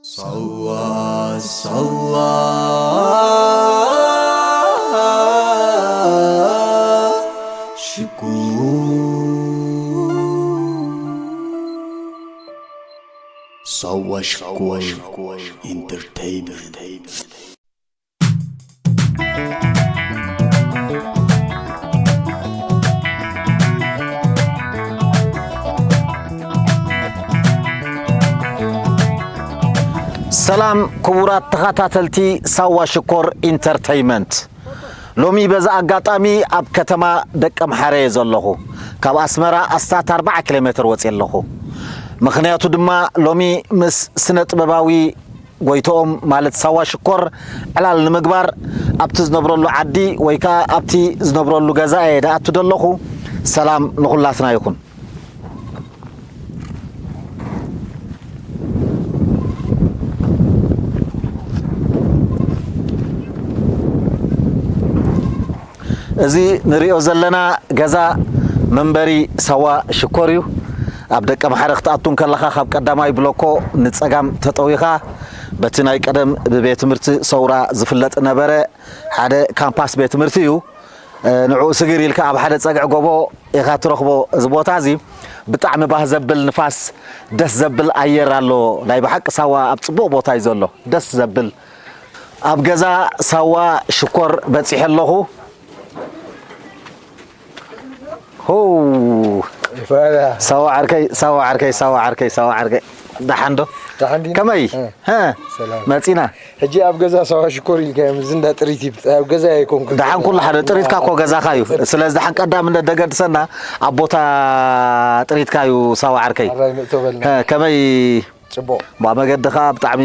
ሳዋ ሳዋ ሽኮር ሳዋ ሽኮር ኢንተርቴይንመንት። ሰላም ክቡራት ተኸታተልቲ ሳዋ ሽኮር ኢንተርተይመንት፣ ሎሚ በዚ ኣጋጣሚ ኣብ ከተማ ደቀምሓረ እየ ዘለኹ። ካብ ኣስመራ ኣስታት ኣርብዓ ኪሎ ሜትር ወፅየ ኣለኹ። ምኽንያቱ ድማ ሎሚ ምስ ስነ ጥበባዊ ጎይትኦም ማለት ሳዋ ሽኮር ዕላል ንምግባር ኣብቲ ዝነብረሉ ዓዲ ወይ ከዓ ኣብቲ ዝነብረሉ ገዛ እየ ደኣቱ ዘለኹ። ሰላም ንኹላትና ይኹን። እዚ ንሪኦ ዘለና ገዛ መንበሪ ሳዋ ሽኮር እዩ። ኣብ ደቀምሓረ ክትኣቱ እንከለኻ ካብ ቀዳማይ ብሎኮ ንጸጋም ተጠዊኻ በቲ ናይ ቀደም ብቤት ትምህርቲ ሰውራ ዝፍለጥ ነበረ ሓደ ካምፓስ ቤት ትምህርቲ እዩ። ንዕኡ ስግር ኢልካ ኣብ ሓደ ጸግዒ ጎቦ ኢኻ ትረኽቦ። እዚ ቦታ እዚ ብጣዕሚ ባህ ዘብል ንፋስ፣ ደስ ዘብል ኣየር ኣሎ። ናይ ብሓቂ ሳዋ ኣብ ጽቡቕ ቦታ እዩ ዘሎ። ደስ ዘብል። ኣብ ገዛ ሳዋ ሽኮር በጺሐ ኣለኹ። ሆው። ይፈላ። ሳዋ ዓርከይ፣ ሳዋ ዓርከይ፣ ሳዋ ዓርከይ፣ ሳዋ ዓርከይ። ደሓን ዶ? ደሓን ዲና? ከመይ? እ። ሀ? ሰላም። መጺና። ሕጂ ኣብ ገዛ ሳዋ ሽኮር ኢልካዮም፣ እዚ እንዳ ጥሪት ይብ-፣ ኣብ ገዛ ኣይኮንኩን። ደሓን ኩሉ ሓደ፣ ጥሪትካ እኮ ገዛኻ እዩ። ስለዚ ደሓን ቀዳምነት ደገድሰና ኣብ ቦታ ጥሪትካ እዩ ሳዋ ዓርከይ። ኣራይ ንእቶ በልና። ሀ፣ ከመይ? ጽቡቕ። ባ መገድኻ ብጣዕሚ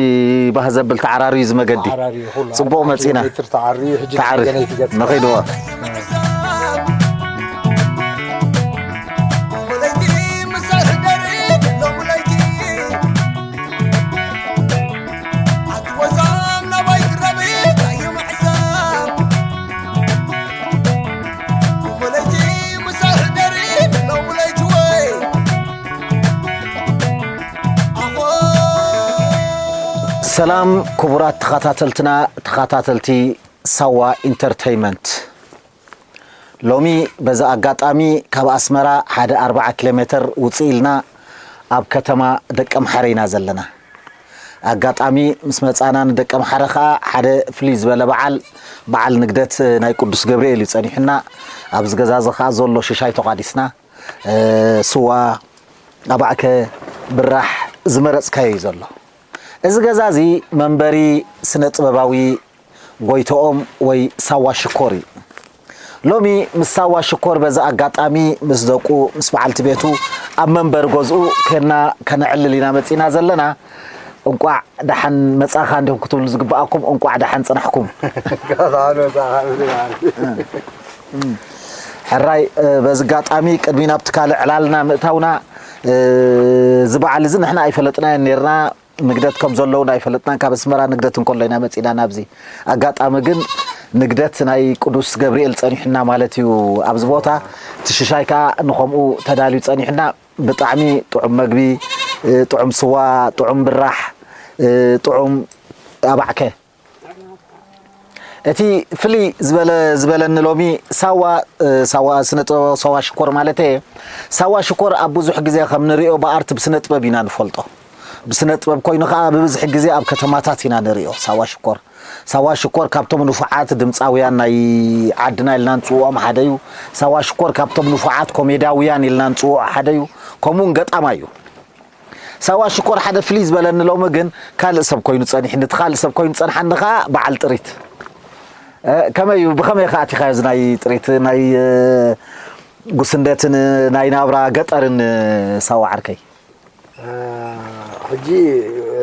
ባህ ዘብል ተዓራርዩ እዚ መገዲ። ተዓራርዩ ኩሉ ጽቡቕ ኣርባዓ መጺና። ኪሎ ሜትር ተዓርዩ፣ ሕጂ ተዓርዩ። ገና ይትገጽ። ንኸይድዎ። ሰላም ክቡራት ተኸታተልትና፣ ተኸታተልቲ ሳዋ ኢንተርተይመንት። ሎሚ በዚ ኣጋጣሚ ካብ ኣስመራ ሓደ ኣርብዓ ኪሎ ሜትር ውፅእ ኢልና ኣብ ከተማ ደቀምሓረ ኢና ዘለና። ኣጋጣሚ ምስ መጻና ንደቀምሓረ ኸኣ ሓደ ፍልይ ዝበለ በዓል፣ በዓል ንግደት ናይ ቅዱስ ገብርኤል እዩ ጸኒሑና። ኣብዚ ገዛ እዚ ኸኣ ዘሎ ሽሻይ ተቋዲስና፣ እ፣ ስዋ፣ ኣባዕከ፣ ብራሕ ዝመረጽካዮ እዩ ዘሎ። እዚ ገዛ እዚ መንበሪ ስነ ጥበባዊ ጎይትኦም ወይ ሳዋ ሽኮር እዩ። ሎሚ ምስ ሳዋ ሽኮር በዚ ኣጋጣሚ ምስ ደቁ፣ ምስ በዓልቲ ቤቱ ኣብ መንበሪ ገዝኡ ኬድና ከነዕልል ኢና መጺና ዘለና። እንቋዕ ደሓን መጻኻ እንዲኹም ክትብሉ ዝግብኣኩም፣ እንቋዕ ደሓን ጽናሕኩም። ደሓን መጻኻ ብዝበሃል። ሕራይ፣ እ፣ በዚ ኣጋጣሚ ቅድሚ ናብቲ ካልእ ዕላልና ምእታውና፣ እ፣ እዚ በዓል እዚ ንሕና ኣይፈለጥናዮን ኔርና። ንግደት ከም ዘለዉ ኣይፈለጥናን። ካብ ኣስመራ ንግደት እንከሎ ኢና መጺና ናብዚ። ኣጋጣሚ ግን ንግደት ናይ ቅዱስ ገብርኤል ጸኒሑና ማለት እዩ ኣብዚ ቦታ። እቲ ሽሻይ ከኣ ንኸምኡ ተዳልዩ ጸኒሑና። ብጣዕሚ ጥዑም መግቢ፣ እ፣ ጥዑም ስዋ፣ ጥዑም ብራሕ፣ እ፣ ጥዑም ኣባዕከ። እቲ ፍልይ ዝበለ፣ ዝበለኒ ሎሚ ሳዋ፣ እ፣ ሳዋ ስነ ጥበብ ሳዋ ሽኮር ማለት እየ። ሳዋ ሽኮር ኣብ ብዙሕ ግዜ ከም ንሪኦ ብኣርት ብስነ ጥበብ ኢና ንፈልጦ። ብስነ ጥበብ ኮይኑ ኸኣ ብብዝሒ ግዜ ኣብ ከተማታት ኢና ንሪኦ ሳዋ ሽኮር። ሳዋ ሽኮር ካብቶም ንፉዓት ድምጻውያን ናይ ዓድና ኢልና ንጽውዖም ሓደ እዩ። ሳዋ ሽኮር ካብቶም ንፉዓት ኮሜድያውያን ኢልና ንጽውዖ ሓደ እዩ። ከምኡውን ገጣማይ እዩ። ሳዋ ሽኮር ሓደ ፍልይ ዝበለኒ ሎሚ ግን ካልእ ሰብ ኮይኑ ጸኒሕኒ፣ እቲ ካልእ ሰብ ኮይኑ ጸንሓኒ ኸኣ በዓል ጥሪት። እ፣ ከመይ እዩ? ብኸመይ ኸኣ ኣቲኻዮ እዚ ናይ ጥሪት፣ ናይ፣ እ፣ ጉስንደትን ናይ ናብራ ገጠርን፣ እ፣ ሳዋ ዓርከይ? እ፣ ሕጂ፣ እ፣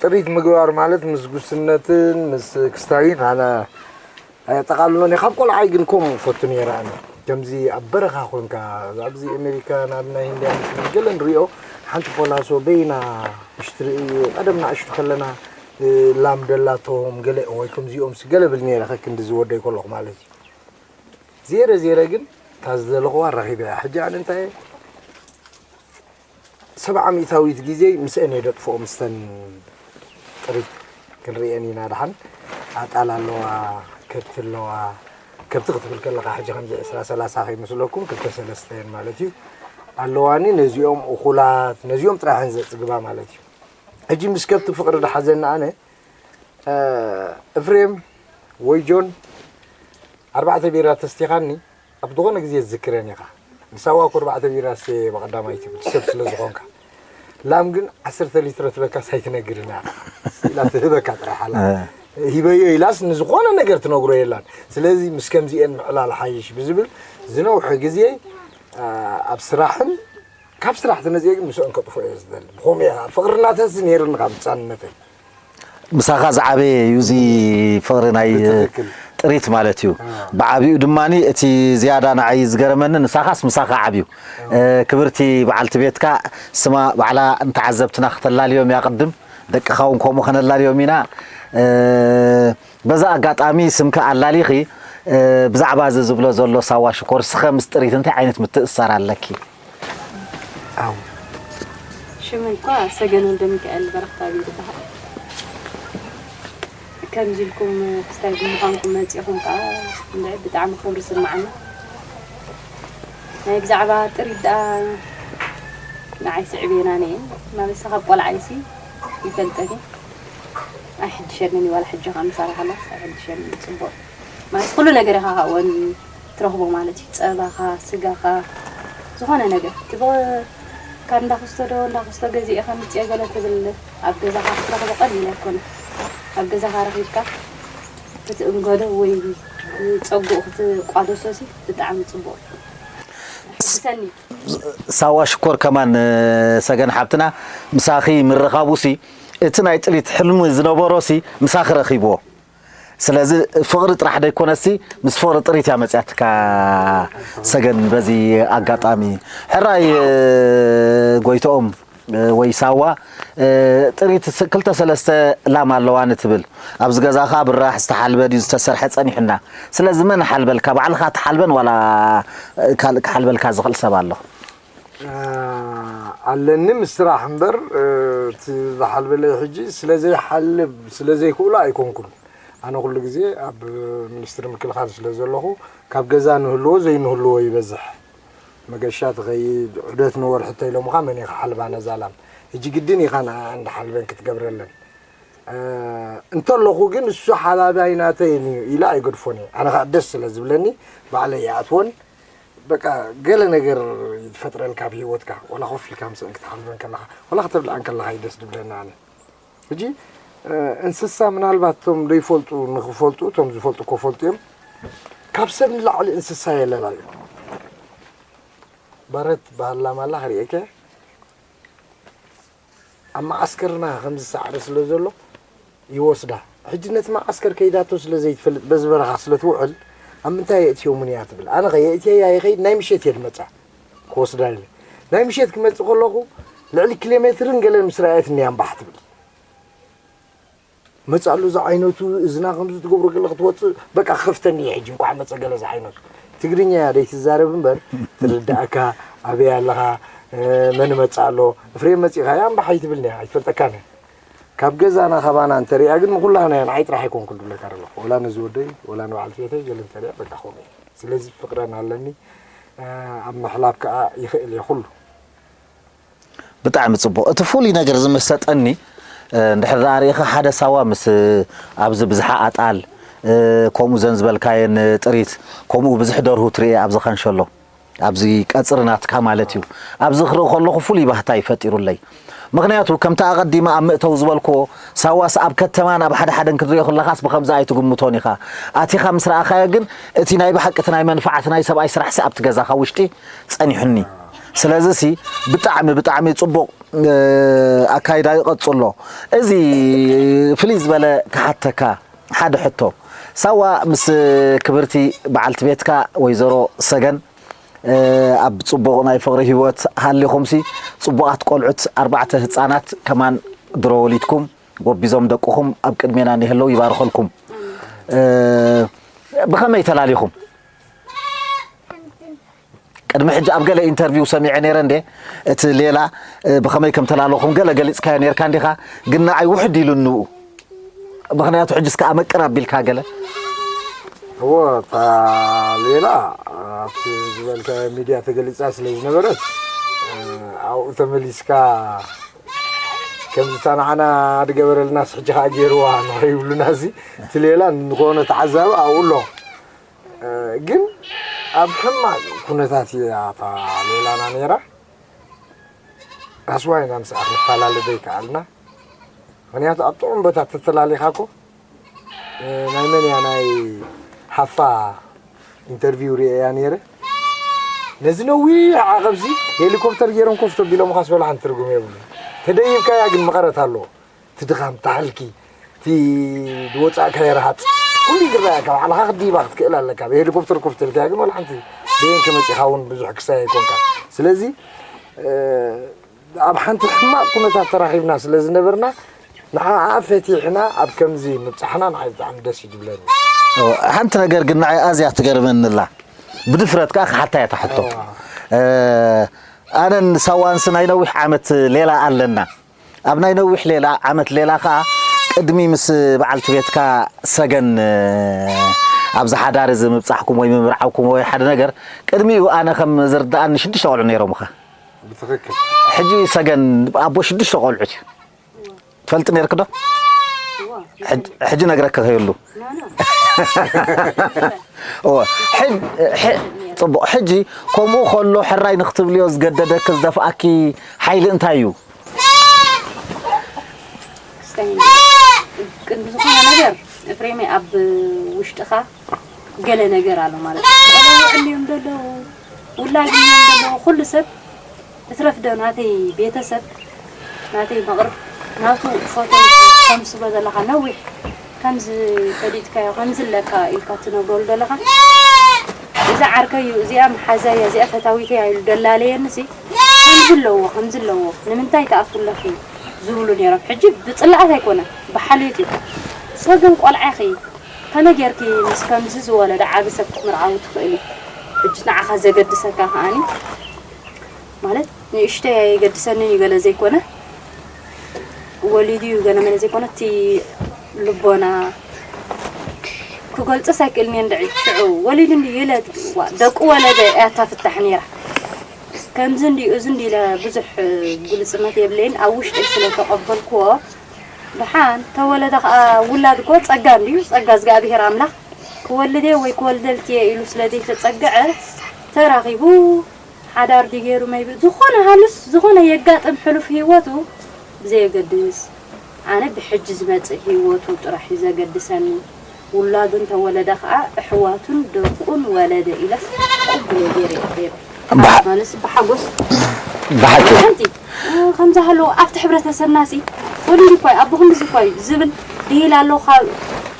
ጥሪት ምግባር ማለት ምስ ጉስነትን ምስ ክስታይን ኣነ ኣየጠቓልሎን እየ። ካብ ቆልዓይ ግን ከምኡ እፈቱ ነይረ ኣነ። ከምዚ ኣብ በረኻ ኮንካ፣ ኣብዚ ኣሜሪካ ናብ ናይ ህንድያ ምስ ገለ ንሪኦ፣ ሓንቲ ፖላሶ በይና እሽትሪ፣ ቀደም ንኣሽቱ ከለና፣ እ፣ ላም ደላቶም ገለ ወይ ከምዚኦምስ ገለ ብል ነይረ፣ ከክንዲ ዝወደይ ከለኹ ማለት እዩ። ዜረ ዜረ ግን እታ ዝደለኽዋ ረኺበያ። ሕጂ ኣነ እንታይ እየ? ሰብዓ ሚእታዊት ግዜ ምስአን እየ ደጥፍኦ፣ ምስተን ጥሪት ክንርእየን ኢና። ደሓን ኣጣል ኣለዋ፣ ከብቲ ኣለዋ። ከብቲ ክትብል ከለኻ ሕጂ ከምዚ ዕስራ ሰላሳ ከይመስለኩም፣ ክልተ ሰለስተ እየን ማለት እዩ። ኣለዋኒ፣ ነዚኦም እኹላት፣ ነዚኦም ጥራሕን ዘጽግባ ማለት እዩ። ሕጂ ምስ ከብቲ ፍቕሪ ዝሓዘኒ ኣነ፣ እ፣ እፍሬም ወይ ጆን ኣርባዕተ ቢራ ተስቲኻኒ ኣብ ዝኾነ ግዜ ዝዝክረን ኢኻ። ንሳዋ እኮ ኣርባዕተ ቢራ ስተ ብቐዳማይ ትብል ሰብ ስለ ዝኾንካ። ላም ግን ዓሰርተ ሊትሮ ትበካስ ኣይትነግርን ኢኻ። ኢላ ትህበካ ጥራሕ ኣላ። እ። ሂበዮ ኢላስ ንዝኾነ ነገር ትነግሮ የላን። ስለዚ ምስ ከምዚኤን ምዕላል ሓይሽ ብዝብል ዝነውሐ ግዜ፣ እ፣ ኣብ ስራሕን ካብ ስራሕ ተመፅኤ ግን ምስኦን ከጥፍኦ እየ ዝደሊ። ብኸምኡ እየ ፍቕሪ እናተንሲ ነይርኒ ካብ ህፃንነተይ። ምሳኻ ዝዓበየ እዩ እዚ ፍቕሪ ናይ ብትኽክል። ጥሪት ማለት እዩ። አ። ብዓቢኡ ድማ እቲ ዝያዳ ንዓይ ዝገረመኒ ንሳኻስ ምሳኻ ዓብዩ። እ፣ ክብርቲ በዓልቲ ቤትካ ስማ ባዕላ ንተዓዘብትና ክተላልዮም እያ ቅድም። ደቅኻ እውን ከምኡ ከነላልዮም ኢና። እ፣ በዛ ኣጋጣሚ ስምካ ኣላሊኺ፣ እ፣ ብዛዕባ እዚ ዝብሎ ዘሎ ሳዋ ሽኮር፣ ስኸ ምስ ጥሪት እንታይ ዓይነት ምትእስሳር ኣለኪ? ኣው። ሽመይ እኳ ሰገን ወልደ ሚካኤል በረኽታብ እዩ ዝበሃል። ከምዚ ኢልኩም ክስታይ ብምዃንኩም መጺኹም ከኣ እንድዒ ብጣዕሚ ክብሪ ይስምዓኒ። ናይ ብዛዕባ ጥሪት ደኣ ንዓይ ስዕቤናኒ እየን። ማለት ካብ ቆልዓይሲ ይፈልጠኒ። ኣይሕድሸንን እዩ፣ ዋላ ሕጂ ከኣ ምሳና ከላ ኣይሕድሸንን እዩ። ጽቡቕ ማለት ኩሉ ነገር ኢኻ ካብኦን ትረኽቦ ማለት እዩ። ጸባኻ፣ ስጋኻ፣ ዝኾነ ነገር። እቲ ብ-፣ ካብ እንዳ ክስቶ ዶ፣ እንዳ ክስቶ ገዚእኻ ምጽእ ገለ ትብል ኣብ ገዛኻ ክትረኽቦ ቀሊል ኣይኮነን። ኣብ ገዛኻ ረኺብካ ክትእንገዶ ወይ ጸግኡ ክትቋደሶ ሲ ብጣዕሚ ጽቡቕ እዩ። ሰኒ። ሳዋ ሽኮር ከማን፣ እ፣ ሰገን ሓብትና ምሳኺ ምርኻቡ ሲ እቲ ናይ ጥሪት ሕልሚ ዝነበሮ ሲ ምሳኺ ረኺብዎ። ስለዚ ፍቕሪ ጥራሕ ደይኮነሲ ምስ ፍቕሪ ጥሪት እያ መጽያትካ ሰገን። በዚ ኣጋጣሚ ሕራይ፣ እ፣ ጎይትኦም፣ እ፣ ወይ ሳዋ፣ እ፣ ጥሪት ስ-፣ ክልተ ሰለስተ ላም ኣለዋኒ ትብል። ኣብዚ ገዛ ኸኣ ብራሕ ዝተሓልበ ድዩ ዝተሰርሐ ጸኒሑና። ስለዚ መን ሓልበልካ? ባዕልኻ ትሓልበን ዋላ ካልእ ክሓልበልካ ዝኽእል ሰብ ኣሎ? እ፣ ኣለኒ ምስ ስራሕ እምበር፣ እ፣ እቲ ዝሓልበለይ ሕጂ ስለ ዘይሓልብ፣ ስለ ዘይክእሎ ኣይኮንኩን። ኣነ ኩሉ ግዜ ኣብ ሚኒስትሪ ምክልኻል ስለ ዘለኹ፣ ካብ ገዛ ንህልዎ ዘይንህልዎ ይበዝሕ። መገሻ ትኸይድ፣ ዑደት ንወርሒ እንተኢሎምኻ መን እዩ ክሓልባ ነዛ ላም? ሕጂ ግድን ኢኻ ንዓኣ እንዳሓልበን ክትገብረለን። እ፣ እንተለኹ ግን እሱ ሓላባይ ናተይ እዩ ኢለ ኣይገድፎን እየ። ኣነ ኸኣ ደስ ስለ ዝብለኒ ባዕለይ ይኣትዎን። በቃ ገለ ነገር ይፈጥረልካ ኣብ ህይወትካ። ወላ ኮፍ ኢልካ ምስአን ክትሓልበን ከለኻ፣ ወላ ከተብልዐን ከለኻ እዩ ደስ ዝብለኒ ኣነ። ሕጂ፣ እ፣ እንስሳ ምናልባት እቶም ዘይፈልጡ ንኽፈልጡ፣ እቶም ዝፈልጡ ኮ ፈልጡ እዮም። ካብ ሰብ ንላዕሊ እንስሳ የለን ኣሉ። ባረት በሃላ ማላ ክርእየከ ኣብ መዓስከርና ከምዚ ሳዕሪ ስለ ዘሎ ይወስዳ። ሕጂ ነቲ መዓስከር ከይዳቶ ስለ ዘይትፈልጥ በዚ በረኻ ስለ ትውዕል ኣብ ምንታይ የእትዮሙን እያ ትብል። ኣነ ኸ የእትየያ ይኸይድ ናይ ምሸት እየ ዝመጻ ክወስዳ ኢለ። ናይ ምሸት ክመጽእ ከለኹ ልዕሊ ኪሎ ሜትርን ገለን ምስ ረኣየትኒ እያ እምባሕ ትብል። መጽእ ኣሎ እዚ ዓይነቱ፣ እዝና ከምዚ ትገብሮ ገለ ክትወጽእ፣ በቃ ክኸፍተኒ እየ ሕጂ፣ እንቋዕ መጸ ገለ እዚ ዓይነቱ። ትግርኛ እያ ደይትዛረብ እምበር፣ ትርድኣካ፣ ኣበይ ኣለኻ፣ እ፣ መን መጽእ ኣሎ፣ እፍሬም መጺእካ፣ እያ እምባሕ ኣይትብልኒ እያ፣ ኣይትፈልጠካን እያ። ካብ ገዛና ካባና እንተሪኣ ግን ንኹላህና እያ፣ ንዓይ ጥራሕ ኣይኮንኩን ድብለካ ዘለኹ። ወላ ነዚ ወደይ፣ ወላ ንበዓልቲ ቤተይ ገለ እንተሪኣ፣ በቃ ከምኡ እየ። ስለዚ ፍቕረን ኣለኒ፣ እ፣ ኣብ ምሕላብ ከኣ ይኽእል እየ ኩሉ። ብጣዕሚ ጽቡቕ። እቲ ፍሉይ ነገር ዝመሰጠኒ፣ እ፣ እንድሕር ደኣ ርኢኻ ሓደ ሳዋ ምስ፣ እ፣ ኣብዚ ብዝሓ ኣጣል፣ እ፣ ከምኡ ዘን ዝበልካየን፣ እ፣ ጥሪት፣ ከምኡ ብዙሕ ደርሁ ትርኢ ኣብዚ ካንሸሎ፣ ኣብዚ ቀጽሪ ናትካ ማለት እዩ። ኣብዚ ክርኢ ከለኹ ፍሉይ ባህታ እዩ ፈጢሩለይ። ምኽንያቱ ከምቲ ኣቐዲመ ኣብ መእተዊ ዝበልክዎ፣ ሳዋስ ኣብ ከተማን ኣብ ሓደ ሓደን ክትሪኦ ከለኻስ ብኸምዚ ኣይትግምቶን ኢኻ። ኣቲኻ ምስ ረኣኻዮ ግን እቲ ናይ ብሓቂ እቲ ናይ መንፍዓት ናይ ሰብኣይ ስራሕሲ ኣብቲ ገዛኻ ውሽጢ ጸኒሑኒ። ስለዚሲ ብጣዕሚ፣ ብጣዕሚ ጽቡቕ፣ እ፣ ኣካይዳ ይቐጽሎ። እዚ ፍልይ ዝበለ ክሓተካ ሓደ ሕቶ። ሳዋ ምስ ክብርቲ በዓልቲ ቤትካ ወይዘሮ ሰገን፣ እ፣ ኣብ ጽቡቕ ናይ ፍቕሪ ህይወት ሃሊኹምሲ፣ ጽቡቓት ቆልዑት፣ ኣርባዕተ ህጻናት ከማን ድሮ ወሊድኩም፣ ጎቢዞም ደቅኹም ኣብ ቅድሜና እኒሀለዉ፣ ይባርኸልኩም። እ፣ ብኸመይ ተላሊኹም? ቅድሚ ሕጂ ኣብ ገለ ኢንተርቪው ሰሚዐ ነይረ እንዴ፣ እቲ ሌላ፣ እ፣ ብኸመይ ከም ተላለኹም ገለ ገሊጽካዮ ነይርካ እንዲኻ፣ ግን ንዓይ ውሕድ ኢሉኒ ንኡ። ምኽንያቱ ሕጂ እስከ ኣመቅር ኣቢልካ ገለ። እዎ፣ እታ ሌላ ኣብቲ ዝበልካዮ ሚድያ ተገሊጻ ስለ ዝነበረት፣ እ፣ ኣብኡ ተመሊስካ ከምዚ እታ ንዓና ዝገበረልናስ ሕጂ ከኣ ገይርዋ ንኸይብሉና፣ እዚ እቲ ሌላ ንኾነ ተዓዛቢ ኣብኡ ኣሎ። እ፣ ግን ኣብ ሕማቕ ኩነታት እያ እታ ሌላና ነይራ። ኣስዋይና ምስኣ ክንፈላለ ዘይከኣልና። ምኽንያቱ ኣብ ጥዑም ቦታ ተተላሊኻ እኮ፣ እ፣ ናይ መን እያ፣ ናይ ሓፋ ኢንተርቪው ርእየያ ነይረ። ነዚ ነዊሕ ዓቐብዚ ሄሊኮፕተር ገይሮም ኮፍ ተቢሎምኻስ ወላ ሓንቲ ትርጉም የብሉን። ተደይብካያ ግን መቐረት ኣለዎ። እቲ ድኻም፣ እቲ ሃልኪ፣ እቲ ዝወጻእካዮ ረሃጽ፣ ኩሉ ይግረኣካ። ባዕልኻ ክትድይባ ክትክእል ኣለካ። ብሄሊኮፕተር ኮፍ ተልካያ ግን ዋላ ሓንቲ ደየንከ መጺኻ እውን ብዙሕ ክሳይ ኣይኮንካ። ስለዚ፣ እ፣ ኣብ ሓንቲ ሕማቕ ኩነታት ተራኺብና ስለ ዝነበርና፣ ንዓኣ ፈቲሕና ኣብ ከምዚ ምብጻሕና ንዓይ ብጣዕሚ ደስ እዩ ዝብለኒ። ኦ፣ ሓንቲ ነገር ግን ንዓይ ኣዝያ ትገርመኒ ኣላ። ብድፍረት ከኣ ክሓታ እያ እታ ሕቶ። እዋ። እ፣ ኣነን ሳዋንስ ናይ ነዊሕ ዓመት ሌላ ኣለና። ኣብ ናይ ነዊሕ ሌላ፣ ዓመት ሌላ ከኣ ቅድሚ ምስ በዓልቲ ቤትካ ሰገን፣ እ፣ ኣብዚ ሓዳር እዚ ምብጻሕኩም ወይ ምምርዓውኩም ወይ ሓደ ነገር፣ ቅድሚኡ ኣነ ከም ዝርድኣኒ ሽዱሽተ ቆልዑ ነይሮምኻ። ብትኽክል። ሕጂ ሰገን ኣቦ ሽዱሽተ ቆልዑት እዩ። ትፈልጢ ነይርኪ ዶ? እዋ። ሕጂ፣ ሕጂ ነግረኪ ከይህሉ። ኖ፣ ኖ። እወ። ሕጅ-፣ ሕ-፣ ጽቡቕ። ሕጂ ከምኡ ከሎ ሕራይ ንክትብልዮ ዝገደደኪ ዝደፍኣኪ ሓይሊ እንታይ እዩ? ክስተኝ ቅድሚ ዝኾነ ነገር፣ ኤፍሬመይ፣ ኣብ ውሽጥኻ ገለ ነገር ኣሎ ማለት እዩ። ቆልዑ ውዕል እዮም ዘለዉ፣ ውላድ እዮም ዘለዉ፣ ኩሉ ሰብ እትረፍ ዶ ናተይ ቤተሰብ፣ ናተይ መቕርብ፣ ናቱ ፎቶ ከምስሎ ዘለኻ ነዊሕ፣ ከምዚ ፈሊጥካዮ፣ ከምዚ ኣለካ ኢልካ ትነግረሉ ዘለኻ፣ እዛ ዓርከይ እዩ፣ እዚኣ መሓዛይ እያ፣ እዚኣ ፈታዊተይ እያ ኢሉ ደላለየኒ ሲ፣ ከምዚ ኣለዎ፣ ከምዚ ኣለዎ፣ ንምንታይ ትኣትዉ ኣለኺ ዝብሉ ነይሮም። ሕጂ ብጽላኣት ኣይኮነን፣ ብሓልዮት እዩ። ንስኺ ግን ቆልዓ ኢኺ፣ ከመይ ጌርኪ ምስ ከምዚ ዝወለደ ዓቢ ሰብ ክትምርዓዊ ትኽእሊ? ሕጂ ንዓኻ ዘገድሰካ ከኣኒ፣ ማለት ንእሽተይ ኣየገድሰንን እዩ ገለ ዘይኮነ፣ ወሊዱ እዩ ገለ መለ ዘይኮነ፣ እቲ ልቦና ክገልጽስ ኣይክእልን እየ። እንድዒ ሽዑ ወሊዱ እንድዩ ኢለ፣ ዋ፣ ደቁ ወለደ እያ እታ ፍታሕ ነይራ። ከምዚ እንድዩ፣ እዚ እንድዩ ኢለ ብዙሕ ግልጽነት የብለይን፣ ኣብ ውሽጠይ ስለ ተቐበልክዎ። ደሓን ተወለደ ኸኣ ውላድ እኮ ጸጋ እንድዩ፣ ጸጋ እግዚኣብሄር ኣምላኽ። ክወልድ እየ ወይ ክወልደልኪ እየ ኢሉ ስለ ዘይተጸግዐ፣ ተራኺቡ ሓዳር ድዩ ገይሩ፣ maybe ዝኾነ ሃሉስ፣ ዝኾነ የጋጥም ሕሉፍ ህይወቱ ብዘየገድስ፣ ኣነ ብሕጂ ዝመጽእ ህይወቱ ጥራሕ እዩ ዘገድሰኒ። ውላዱ እንተወለደ ኸኣ ኣሕዋቱን ደቁን ወለደ ኢለስ ቅቡል እየ ገይረ እየ። ብሓ-፣ ማለትስ ብሓጎስ ብሓቂ። ሓንቲ፣ እ፣ ከምዚ ሃለዉ ኣብቲ ሕብረተሰብናሲ ወሊዱ እኳ እዩ፣ ኣቦ ክንድዚ እኳ እዩ ዝብል ድሂል ኣሎ። ካብ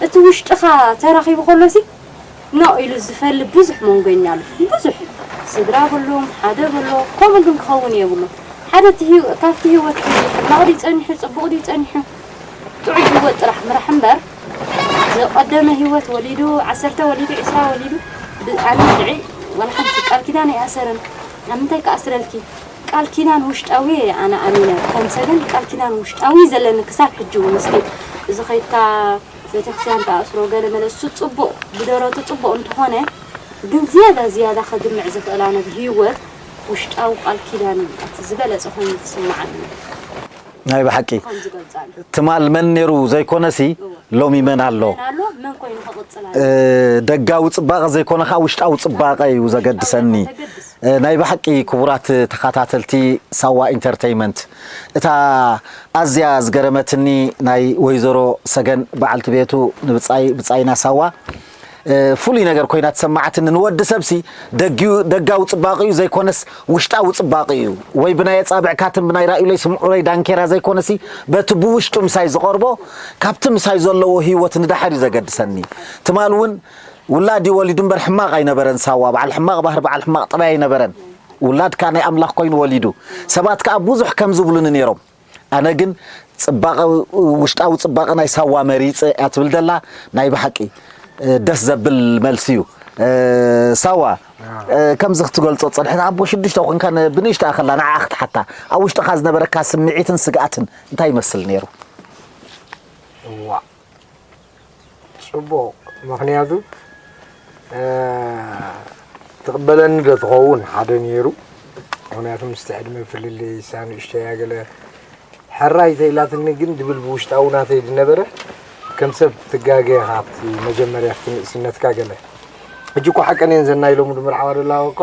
እቲ ውሽጥኻ ተራኺቡ ከሎሲ ኖ ኢሉ ዝፈልጥ ብዙሕ መንጎኛ ኣሎ። ብዙሕ ስድራ በሎም፣ ሓደ በሎ፣ ከምኡ ግን ክኸውን የብሉን። ሓደ እቲ ህይወ-፣ ካብቲ ህይወት ሕማቕ ድዩ ጸኒሑ፣ ጽቡቕ ድዩ ጸኒሑ፣ ጥዑይ ህይወት ጥራሕ ምራሕ እምበር፣ ዝቐደመ ህይወት ወሊዱ፣ ዓሰርተ ወሊዱ፣ ዕስራ ወሊዱ፣ ብ-፣ ኣነ እንድዒ ዋላ ሓንቲ ቃል ኪዳን ኣይኣሰረን። ኣብ ምንታይ ክኣስረልኪ? ቃል ኪዳን ውሽጣዊ እየ ኣነ ኣሚነ። ከም ሰገን ቃል ኪዳን ውሽጣዊ እዩ ዘለኒ ክሳብ ሕጂ እውን። እስቲ እዚ ኸይድካ ቤተክርስትያን ተኣስሮ ገለ መለ፣ እሱ ጽቡቕ፣ ብደረቱ ጽቡቕ እንተኾነ፣ ግን ዝያዳ፣ ዝያዳ ከድምዕ ዝኽእል ኣነ ብህይወት ውሽጣዊ ቃል ኪዳን እዩ እቲ ዝበለጸ ኮይኑ ዝስምዓኒ። ናይ ብሓቂ። ከም ዝገልጻሉ። ትማል መን ነይሩ ዘይኮነሲ፣ እወ። ሎሚ መን ኣሎ? መን ኣሎ? መን ኮይኑ ክቕጽል ኣሎ? እ፣ ደጋዊ ጽባቐ ዘይኮነ ኸኣ ውሽጣዊ ጽባቐ እዩ ዘገድሰኒ። ተገድስ። እ፣ ናይ ብሓቂ ክቡራት ተኸታተልቲ ሳዋ ኢንተርተይመንት፣ እታ ኣዝያ ዝገረመትኒ ናይ ወይዘሮ ሰገን በዓልቲ ቤቱ ንብጻይ፣ ብጻይና ሳዋ፣ እ፣ ፍሉይ ነገር ኮይና ተሰማዓትኒ። ንወዲ ሰብሲ ደጊኡ፣ ደጋዊ ጽባቕኡ ዘይኮነስ ውሽጣዊ ጽባቕኡ፣ ወይ ብናይ ኣጻብዕ ካትን ብናይ ራእዩለይ ስምዑለይ ዳንኬራ ዘይኮነሲ፣ በቲ ብውሽጡ ምሳይ ዝቐርቦ፣ ካብቲ ምሳይ ዘለዎ ህይወት ንዳሕር እዩ ዘገድሰኒ። ትማል እውን ውላድ እዩ ወሊዱ እምበር ሕማቕ ኣይነበረን። ሳዋ በዓል ሕማቕ ባህሪ፣ በዓል ሕማቕ ጠባይ ኣይነበረን። ውላድ ከኣ ናይ ኣምላኽ ኮይኑ ወሊዱ። ሰባት ከኣ ብዙሕ ከም ዝብሉኒ ነይሮም። ኣነ ግን ጽባቐ፣ ውሽጣዊ ጽባቐ ናይ ሳዋ መሪጸ እያ ትብል ዘላ። ናይ ብሓቂ፣ እ፣ ደስ ዘብል መልሲ እዩ። ሳዋ፣ ከምዚ ክትገልጾ ጸንሕና ኣቦ ሽዱሽተ ኮንካ ብንእሽቶ ኣኸላ ንዓ ክትሓታ ኣብ ውሽጥኻ ዝነበረካ ስምዒትን ስግኣትን እንታይ ይመስል ነይሩ? እዋ ጽቡቕ። ምኽንያቱ ትቕበለኒ ዶ ትኸውን ሓደ ነይሩ። ምኽንያቱ ምስቲ ዕድመ ፍልልይ እሳ ንእሽተያ ገለ ሕራይ ተይላትኒ ግን ድብል ብውሽጣዊ ናተይ ዝነበረ ከም ሰብ ትጋገ ኢኻ ኣብቲ መጀመርያ ኣብቲ ንእስነትካ ገለ ሕጂ እኮ ሓቀን እየን ዘናይ ሎሚ ድምርዓዋ ደላዋ እኮ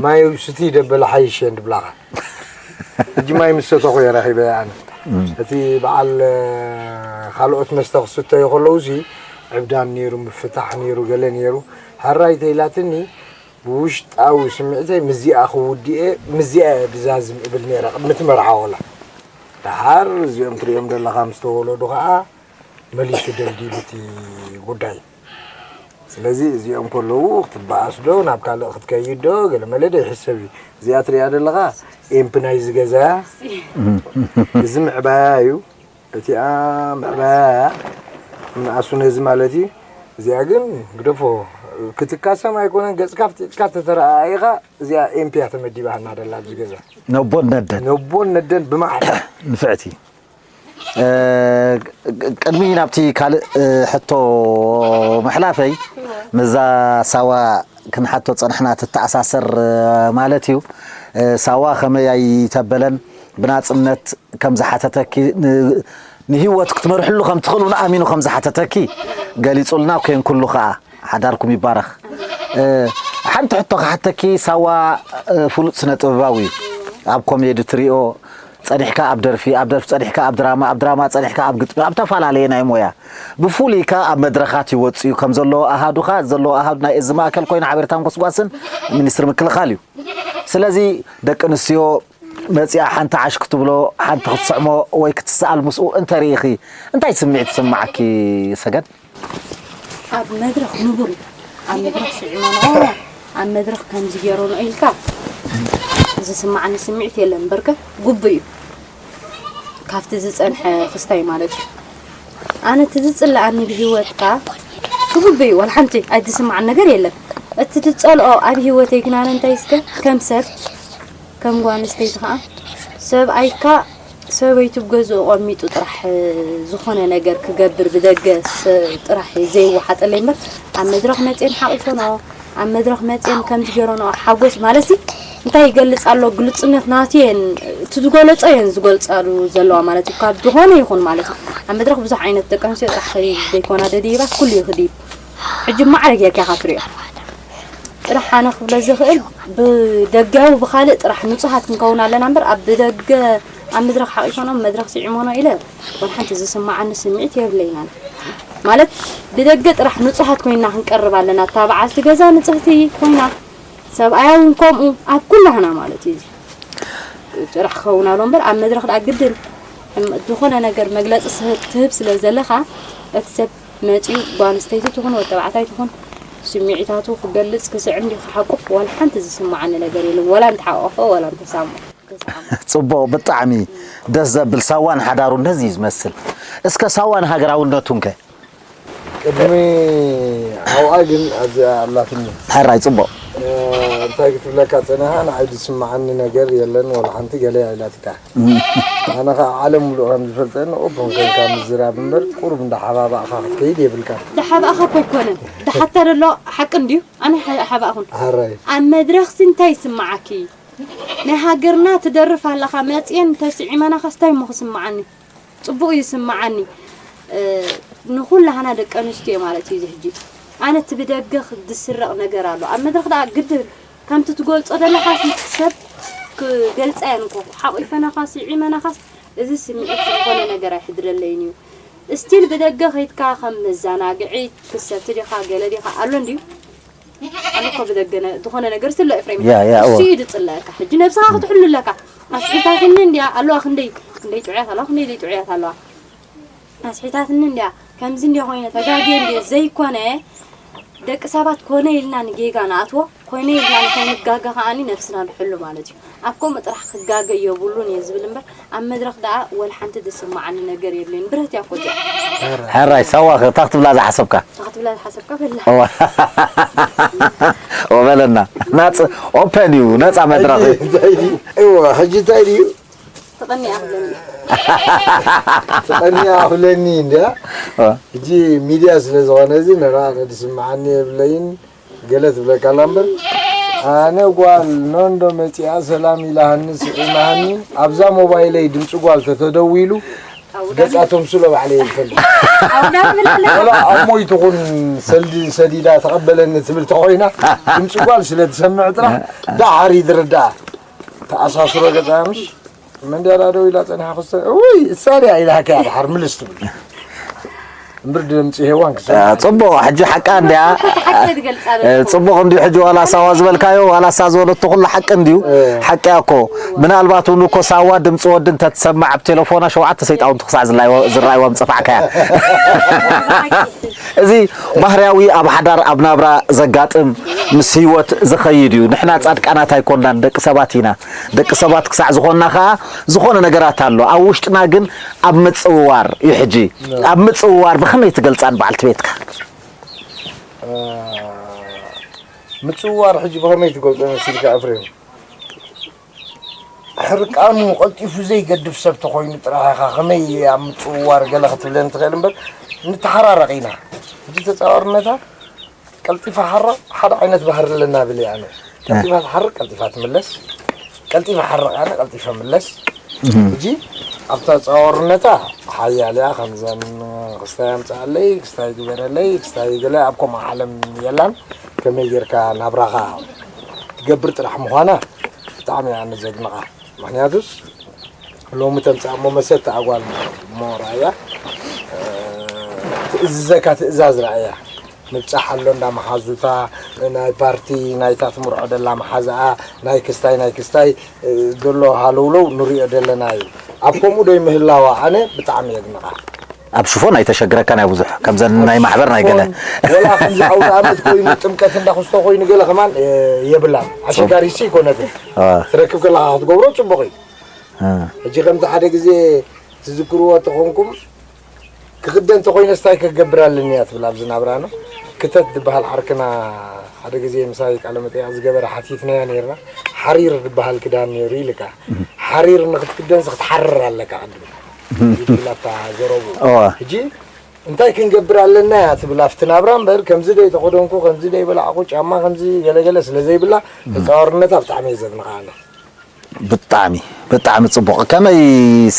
ማይ ስቲ ደበለ ሓይሽ እየን ድብላኻ ሕጂ ማይ ምስ ሰተኹ እየ ረኺበ ኣነ እቲ በዓል ካልኦት መስተ ክስተዩ ከለዉ ሲ ዕብዳን ነይሩ ምፍታሕ ነይሩ ገለ ነይሩ ሕራይ ተይላትኒ ብውሽጣዊ ስምዒተይ ምዚኣ ክውድኤ ምዚኣ እየ ድዛዝም እብል ነይረ ቅድሚ እቲ መርዓ ወላ ደሓር እዚኦም ትሪኦም ዘለኻ ምስ ተወለዱ ከዓ መሊሱ ደልዲሉ እቲ ጉዳይ ስለዚ እዚኦም ከለዉ ክትበኣስ ዶ ናብ ካልእ ክትከይድ ዶ ገለመለ ዶ ይሕሰብ እዩ እዚኣ ትሪኣ ዘለኻ ኤምፕ ናይዚ ገዛ እያ እዚ ምዕባያ እዩ እቲኣ ምዕባያ እያ ንኣሱ ነዚ ማለት እዩ እዚኣ ግን ግደፎ ክትካሰም ኣይኮነን ገፅካ ፍጢጥካ ተተረኣኢኻ እዚኣ ኤምፕ እያ ተመዲባህና ደላ ኣብዚ ገዛ ነቦን ነደን ነቦን ነደን ብማዕረ ንፍዕቲ ቅድሚ ናብቲ ካልእ ሕቶ ምሕላፈይ ምዛ ሳዋ ክንሓቶ ጸንሕና ትተኣሳሰር ማለት እዩ። ሳዋ ከመይ ኣይተበለን ብናጽነት ከም ዝሓተተኪ ንህይወት ክትመርሕሉ ከም ትኽእል እውን ኣሚኑ ከም ዝሓተተኪ ገሊጹልና። ኮንኩሉ ከኣ ሓዳርኩም ይባረኽ። ሓንቲ ሕቶ ክሓተኪ ሳዋ ፍሉጥ ስነ ጥበባዊ እዩ። ኣብ ኮሜዲ ትሪኦ ጸኒሕካ ኣብ ደርፊ ኣብ ደርፊ ጸኒሕካ ኣብ ድራማ ኣብ ድራማ ጸኒሕካ ኣብ ግጥሚ ኣብ ተፈላለየ ናይ ሞያ ብፍሉይ ከኣ ኣብ መድረኻት ይወጽእ እዩ ከም ዘለዎ ኣሃዱኻ ዘለዎ ኣሃዱ ናይ እዚ ማእከል ኮይኑ ሓበሬታን ጎስጓስን ሚኒስትሪ ምክልኻል እዩ ስለዚ ደቂ ኣንስትዮ መጺኣ ሓንቲ ዓሽ ክትብሎ ሓንቲ ክትስዕሞ ወይ ክትስኣል ምስኡ እንተ ርኢኺ እንታይ ስምዒት ይስምዓኪ ሰገን? ኣብ መድረኽ ንቡር እዩ ኣብ መድረኽ ስዒመንኦ ኣብ መድረኽ ከምዚ ገይሮንኦ ኢልካ ዝስምዓኒ ስምዒት የለን እምበርከ ግቡእ እዩ ካብቲ ዝጸንሐ ክስታይ ማለት እዩ ኣነ እቲ ዝጽልኣኒ ብሂወትካ ግቡእ እዩ ዋላ ሓንቲ ኣይትስምዓኒ ነገር የለን እቲ ትጸልኦ ኣብ ሂወተይ ግን ኣነ እንታይ እስከ ከም ሰብ ከም ጓል ኣንስተይቲ ከኣ ሰብኣይካ ሰበይቱ ኣብ ገዝኡ ኣቐሚጡ ጥራሕ ዝኾነ ነገር ክገብር ብደገ ጥራሕ ዘይወሓጠለይ እምበር ኣብ መድረኽ መፅየን ሓቒፈንኦ ኣብ መድረኽ መፅየን ከምዚ ገይረንኦ ሓጎስ ማለትሲ እንታይ ይገልፅ ኣሎ ግልፅነት ናቱ እየን እቲ ዝገለፆ እየን ዝገልፃሉ ዘለዋ ማለት እዩ ካብ ዝኾነ ይኹን ማለት እዩ ኣብ መድረኽ ብዙሕ ዓይነት ደቂ ኣንስትዮ ጥራሕ ዘይኮና ደድይባ ኩሉ እዩ ክድይብ ሕጂ ማዕረ ጌርካ ኢኻ ትሪኦ ጥራሕ ኣነ ክብሎ ዝኽእል ብደጋዊ ብኻልእ ጥራሕ ንጹሃት ክንከውን ኣለና እምበር ኣብ ብደገ ኣብ መድረኽ ሓቒፈኖም መድረኽ ስዒሞኖ ኢለ ወላ ሓንቲ ዝስምዓኒ ስምዒት የብለይን ኣነ። ማለት ብደገ ጥራሕ ንጹሃት ኮይንና ክንቀርብ ኣለና እታ በዓልቲ ገዛ ንጽህቲ ኮይና ሰብኣያ እውን ከምኡ ኣብ ኩላህና ማለት እዩ እዚ ጥራሕ ክኸውን ኣሎ እምበር ኣብ መድረኽ ደኣ ግድን ዝኾነ ነገር መግለጺ ትህብ ስለ ዘለኻ እቲ ሰብ መጺኡ ጓል ኣንስተይቲ ትኹን ወዲ ተባዕታይ ትኹን ስምዒታቱ ክገልጽ ክስዕም ድዩ ክሓቁፍ ዋላ ሓንቲ ዝስምዓኒ ነገር የለን ዋላ እንተሓቆፎ ዋላ እንተሳሞ። ጽቡቕ ብጣዕሚ ደስ ዘብል ሳዋን ሓዳሩን ነዚ እዩ ዝመስል። እስከ ሳዋን ሃገራውነቱን ከ? ቅድሚ ኣብኣ ግን ኣብዚኣ ኣላትኒ። ሕራይ ጽቡቕ። እንታይ ክትብለካ ጸኒሓ ንዓይ ዝስምዓኒ ነገር የለን ዋላ ሓንቲ ገለ ኢላትካ። ኣነ ኸዓ ዓለም ሙሉእ ከም ዝፈልጠኒ ኦፕን ኮንካ ምዝራብ እምበር ቁሩብ እንዳሓባባእኻ ክትከይድ የብልካን። ዳሓባእኻ እኮ ኣይኮነን ዳሓታ ደሎ ሓቂ እንድዩ ኣነ ሓባእኹን። ሕራይ። ኣብ መድረኽሲ እንታይ ይስምዓኪ? ናይ ሃገርና ትደርፍ ኣለኻ መፅየን ተስዒመናኻስ ታይ እሞ ክስምዓኒ ፅቡቕ እዩ ዝስምዓኒ ንኹላህና ደቂ ኣንስትዮ ማለት እዩ እዚ ሕጂ ኣነ እቲ ብደገ ዝስረቕ ነገር ኣሎ ኣብ መድረኽ ደኣ ግድን ከምቲ ትገልፆ ዘለኻስ ሰብ ክገልፃ እየን እኮ ሓቑፈናኻስ ይዒመናኻስ እዚ ስምዒት ዝኾነ ነገር ኣይሕድረለይን እዩ እስቲል ብደገ ከይድካ ከም መዘናግዒ ክሰቲ ዲኻ ገለ ዲኻ ኣሎ እንድዩ ኣነ እኮ ብደገ ዝኾነ ነገር ስለ ኤፍሬም ያ ያ እሱ እዩ ዝፅለእካ ሕጂ ነብስኻ ክትሕሉ ኣለካ ኣስሒታትኒ እንድያ ኣለዋ ክንደይ ክንደይ ጥዑያት ኣለዋ ክንደይ ዘይጥዑያት ኣለዋ ኣስሒታትኒ እንድያ ከምዚ እንድያ ኮይነ ተጋግየ እንድየ ዘይኮነ ደቂ ሰባት ኮነ ኢልና ንጌጋ ንኣትዎ፣ ኮይነ ኢልና ንከይንጋገ ከኣኒ ነብስና ንሕሉ ማለት እዩ። ኣብ ከምኡ ጥራሕ ክጋገ የብሉን እየ ዝብል እምበር፣ ኣብ መድረኽ ደኣ ወላ ሓንቲ ዝስምዓኒ ነገር የብለይን። ብረት እያ እኮ እዚኣ። ሕራይ ሳዋ፣ እታ ክትብላ ዝሓሰብካ? እታ ክትብላ ዝሓሰብካ በላ። እዋ። እዋ በለና። ናጽ-፣ ኦፐን እዩ፣ ነጻ መድረኽ እዩ። እንታይ ድዩ? እዋ፣ ሕጂ እንታይ ድዩ? ተቐኒኣ ክብለኒ። ተቐኒኣ ክብለኒ እንድያ። እ። ሕጂ ሚድያ ስለ ዝኾነ እዚ ንራ ነድስምዓኒ የብለይን። ገለ ትብለካ ኣላ እምበር፣ ኣነ ጓል ኖንዶ መጺኣ ሰላም ኢላሃኒ ስዒማሃኒ፣ ኣብዛ ሞባይለይ ድምጺ ጓል ተተደዊሉ ገጻ ተምስሎ ባዕለይ ይፈልጥ። ኣውዳሚ ብላለች። ወላ ኣብ ሞይቱ ኹን ሰልዲ ሰዲዳ ተቐበለኒ ትብል ተኾይና፣ ድምጺ ጓል ስለ ትሰምዕ ጥራሕ ዳሓር ይድርዳኣ። ተኣሳስሮ ገጻ ምሽ መንድያ ደው ኢላ ጸኒሓ ክስተ፣ ውይ፣ እሳ ድያ ኢላካ እያ ድሓር ምልስ ትብል። እምብር ድምጺ ሄዋን ክሰምዕ። አ፣ ጽቡቕ፣ ሕጂ ሓቃ እንድያ። ሓቂ ትገልጻ እ፣ ጽቡቕ እንድዩ። ሕጂ ዋላ ሳዋ ዝበልካዮ፣ ዋላ እሳ ዝበለቶ ኩሉ ሓቂ እንድዩ። እ። ሓቂ እያ እኮ። ምናልባት እውን እኮ ሳዋ ድምጺ ወዲ እንተትሰምዕ ኣብ ቴሌፎና ሸውዓተ ሰይጣውንቲ ክሳዕ ዝላይዎ-፣ ዝረኣይዋ ምጸፋዕካያ። እዚ ባህርያዊ ኣብ ሓዳር ኣብ ናብራ ዘጋጥም ምስ ህይወት ዝኸይድ እዩ። ንሕና ጻድቃናት ኣይኮንናን፣ ደቂ ሰባት ኢና። ደቂ ሰባት ክሳዕ ዝኾንና ኸኣ ዝኾነ ነገራት ኣሎ። ኣብ ውሽጥና ግን ኣብ ምጽውዋር እዩ። ሕጂ ኣብ ምጽውዋር ብኸመይ ትገልጻ ንበዓልቲ ቤትካ? እ፣ ምጽውዋር ሕጂ ብኸመይ ትገልጾ መሲልካ ኣፍሬም? ሕርቃኑ ቀልጢፉ ዘይገድፍ ሰብ ተኾይኑ ጥራሕ ኢኻ ከመይ ኣብ ምጽውዋር ገለ ክትብለኒ ትኽእል እምበር፣ ንተሓራረቕ ኢና። ሕጂ ተጻዋርነታ ቀልጢፋ ሓርቕ ሓደ ዓይነት ባህሪ ኣለና ብል እየ ኣነ። ቀልጢፋ ትሓርቕ፣ ቀልጢፋ ትምለስ፣ ቀልጢፋ ሓርቕ ኣነ፣ ቀልጢፈ ምለስ። እህ። ሕጂ ኣብታ ተጻዋርነታ ሓያል እያ፣ ከምዘን ክስታይ ኣምጽኣለይ፣ ክስታይ ግበረለይ፣ ክስታይ ገለ ኣብ ከምኡ ዓለም የላን። ከመይ ጌርካ ናብራኻ ትገብር ጥራሕ ምዃና ብጣዕሚ እየ ኣነ ዘድንቓ። ምኽንያቱስ ሎሚ ተምጽኣ እሞ መሰቲ ኣጓል እሞ ረኣያ፣ እ፣ ትእዝዘካ ትእዛዝ ረኣያ። ምብጻሕ ኣሎ እንዳ መሓዙታ፣ ናይ ፓርቲ፣ ናይታ ትምርዖ ደላ መሓዛኣ፣ ናይ ክስታይ፣ ናይ ክስታይ፣ እ፣ ዘሎ ሃለውለው ንሪኦ ደለና እዩ። ኣብ ከምኡ ዶ ይምህላዋ ኣነ ብጣዕሚ የድንቓ። ኣብ ሽፎን ኣይተሸግረካን እያ ብዙሕ፣ ከምዘን ናይ ማሕበር ናይ ገለ። ሽፎን፣ ወላ ከምዚ ኣውደ ኣመት ኮይኑ፣ ጥምቀት እንዳ ክስቶ ኮይኑ ገለ ከማን፣ እ፣ የብላን። ኣሸጋሪሲ ይኮነትን። አ። ትረክብ ከለኻ ክትገብሮ ጽቡቕ እዩ። አ። ሕጂ ከምቲ ሓደ ግዜ ትዝክርዎ ተኾንኩም፣ ክኽደን ተኾይነስ እንታይ ክገብር ኣለኒ እያ ትብል ኣብዚ ናብራና። ክተት ዝበሃል ዓርክና ሓደ ግዜ ምሳይ ቃለ መጠይቕ ዝገበረ ሓቲትናዮ ነይርና። ሓሪር ዝበሃል ክዳን ነይሩ ኢልካ። ሓሪር ንክትክደንስ ክትሓርር ኣለካ ቅድሚ። ይብል ኣብታ ዘረቡ። እዋ። ሕጂ እንታይ ክንገብር ኣለና እያ ትብል ኣብቲ ናብራ እምበር፣ ከምዚ ደይ ተኸደንኩ፣ ከምዚ ደይ በላዕኩ፣ ጫማ ከምዚ ገለገለ ስለ ዘይብላ፣ ተጻዋርነታ ብጣዕሚ እየ ዘድንቓ ኣነ። ብጣዕሚ፣ ብጣዕሚ ጽቡቕ። ከመይ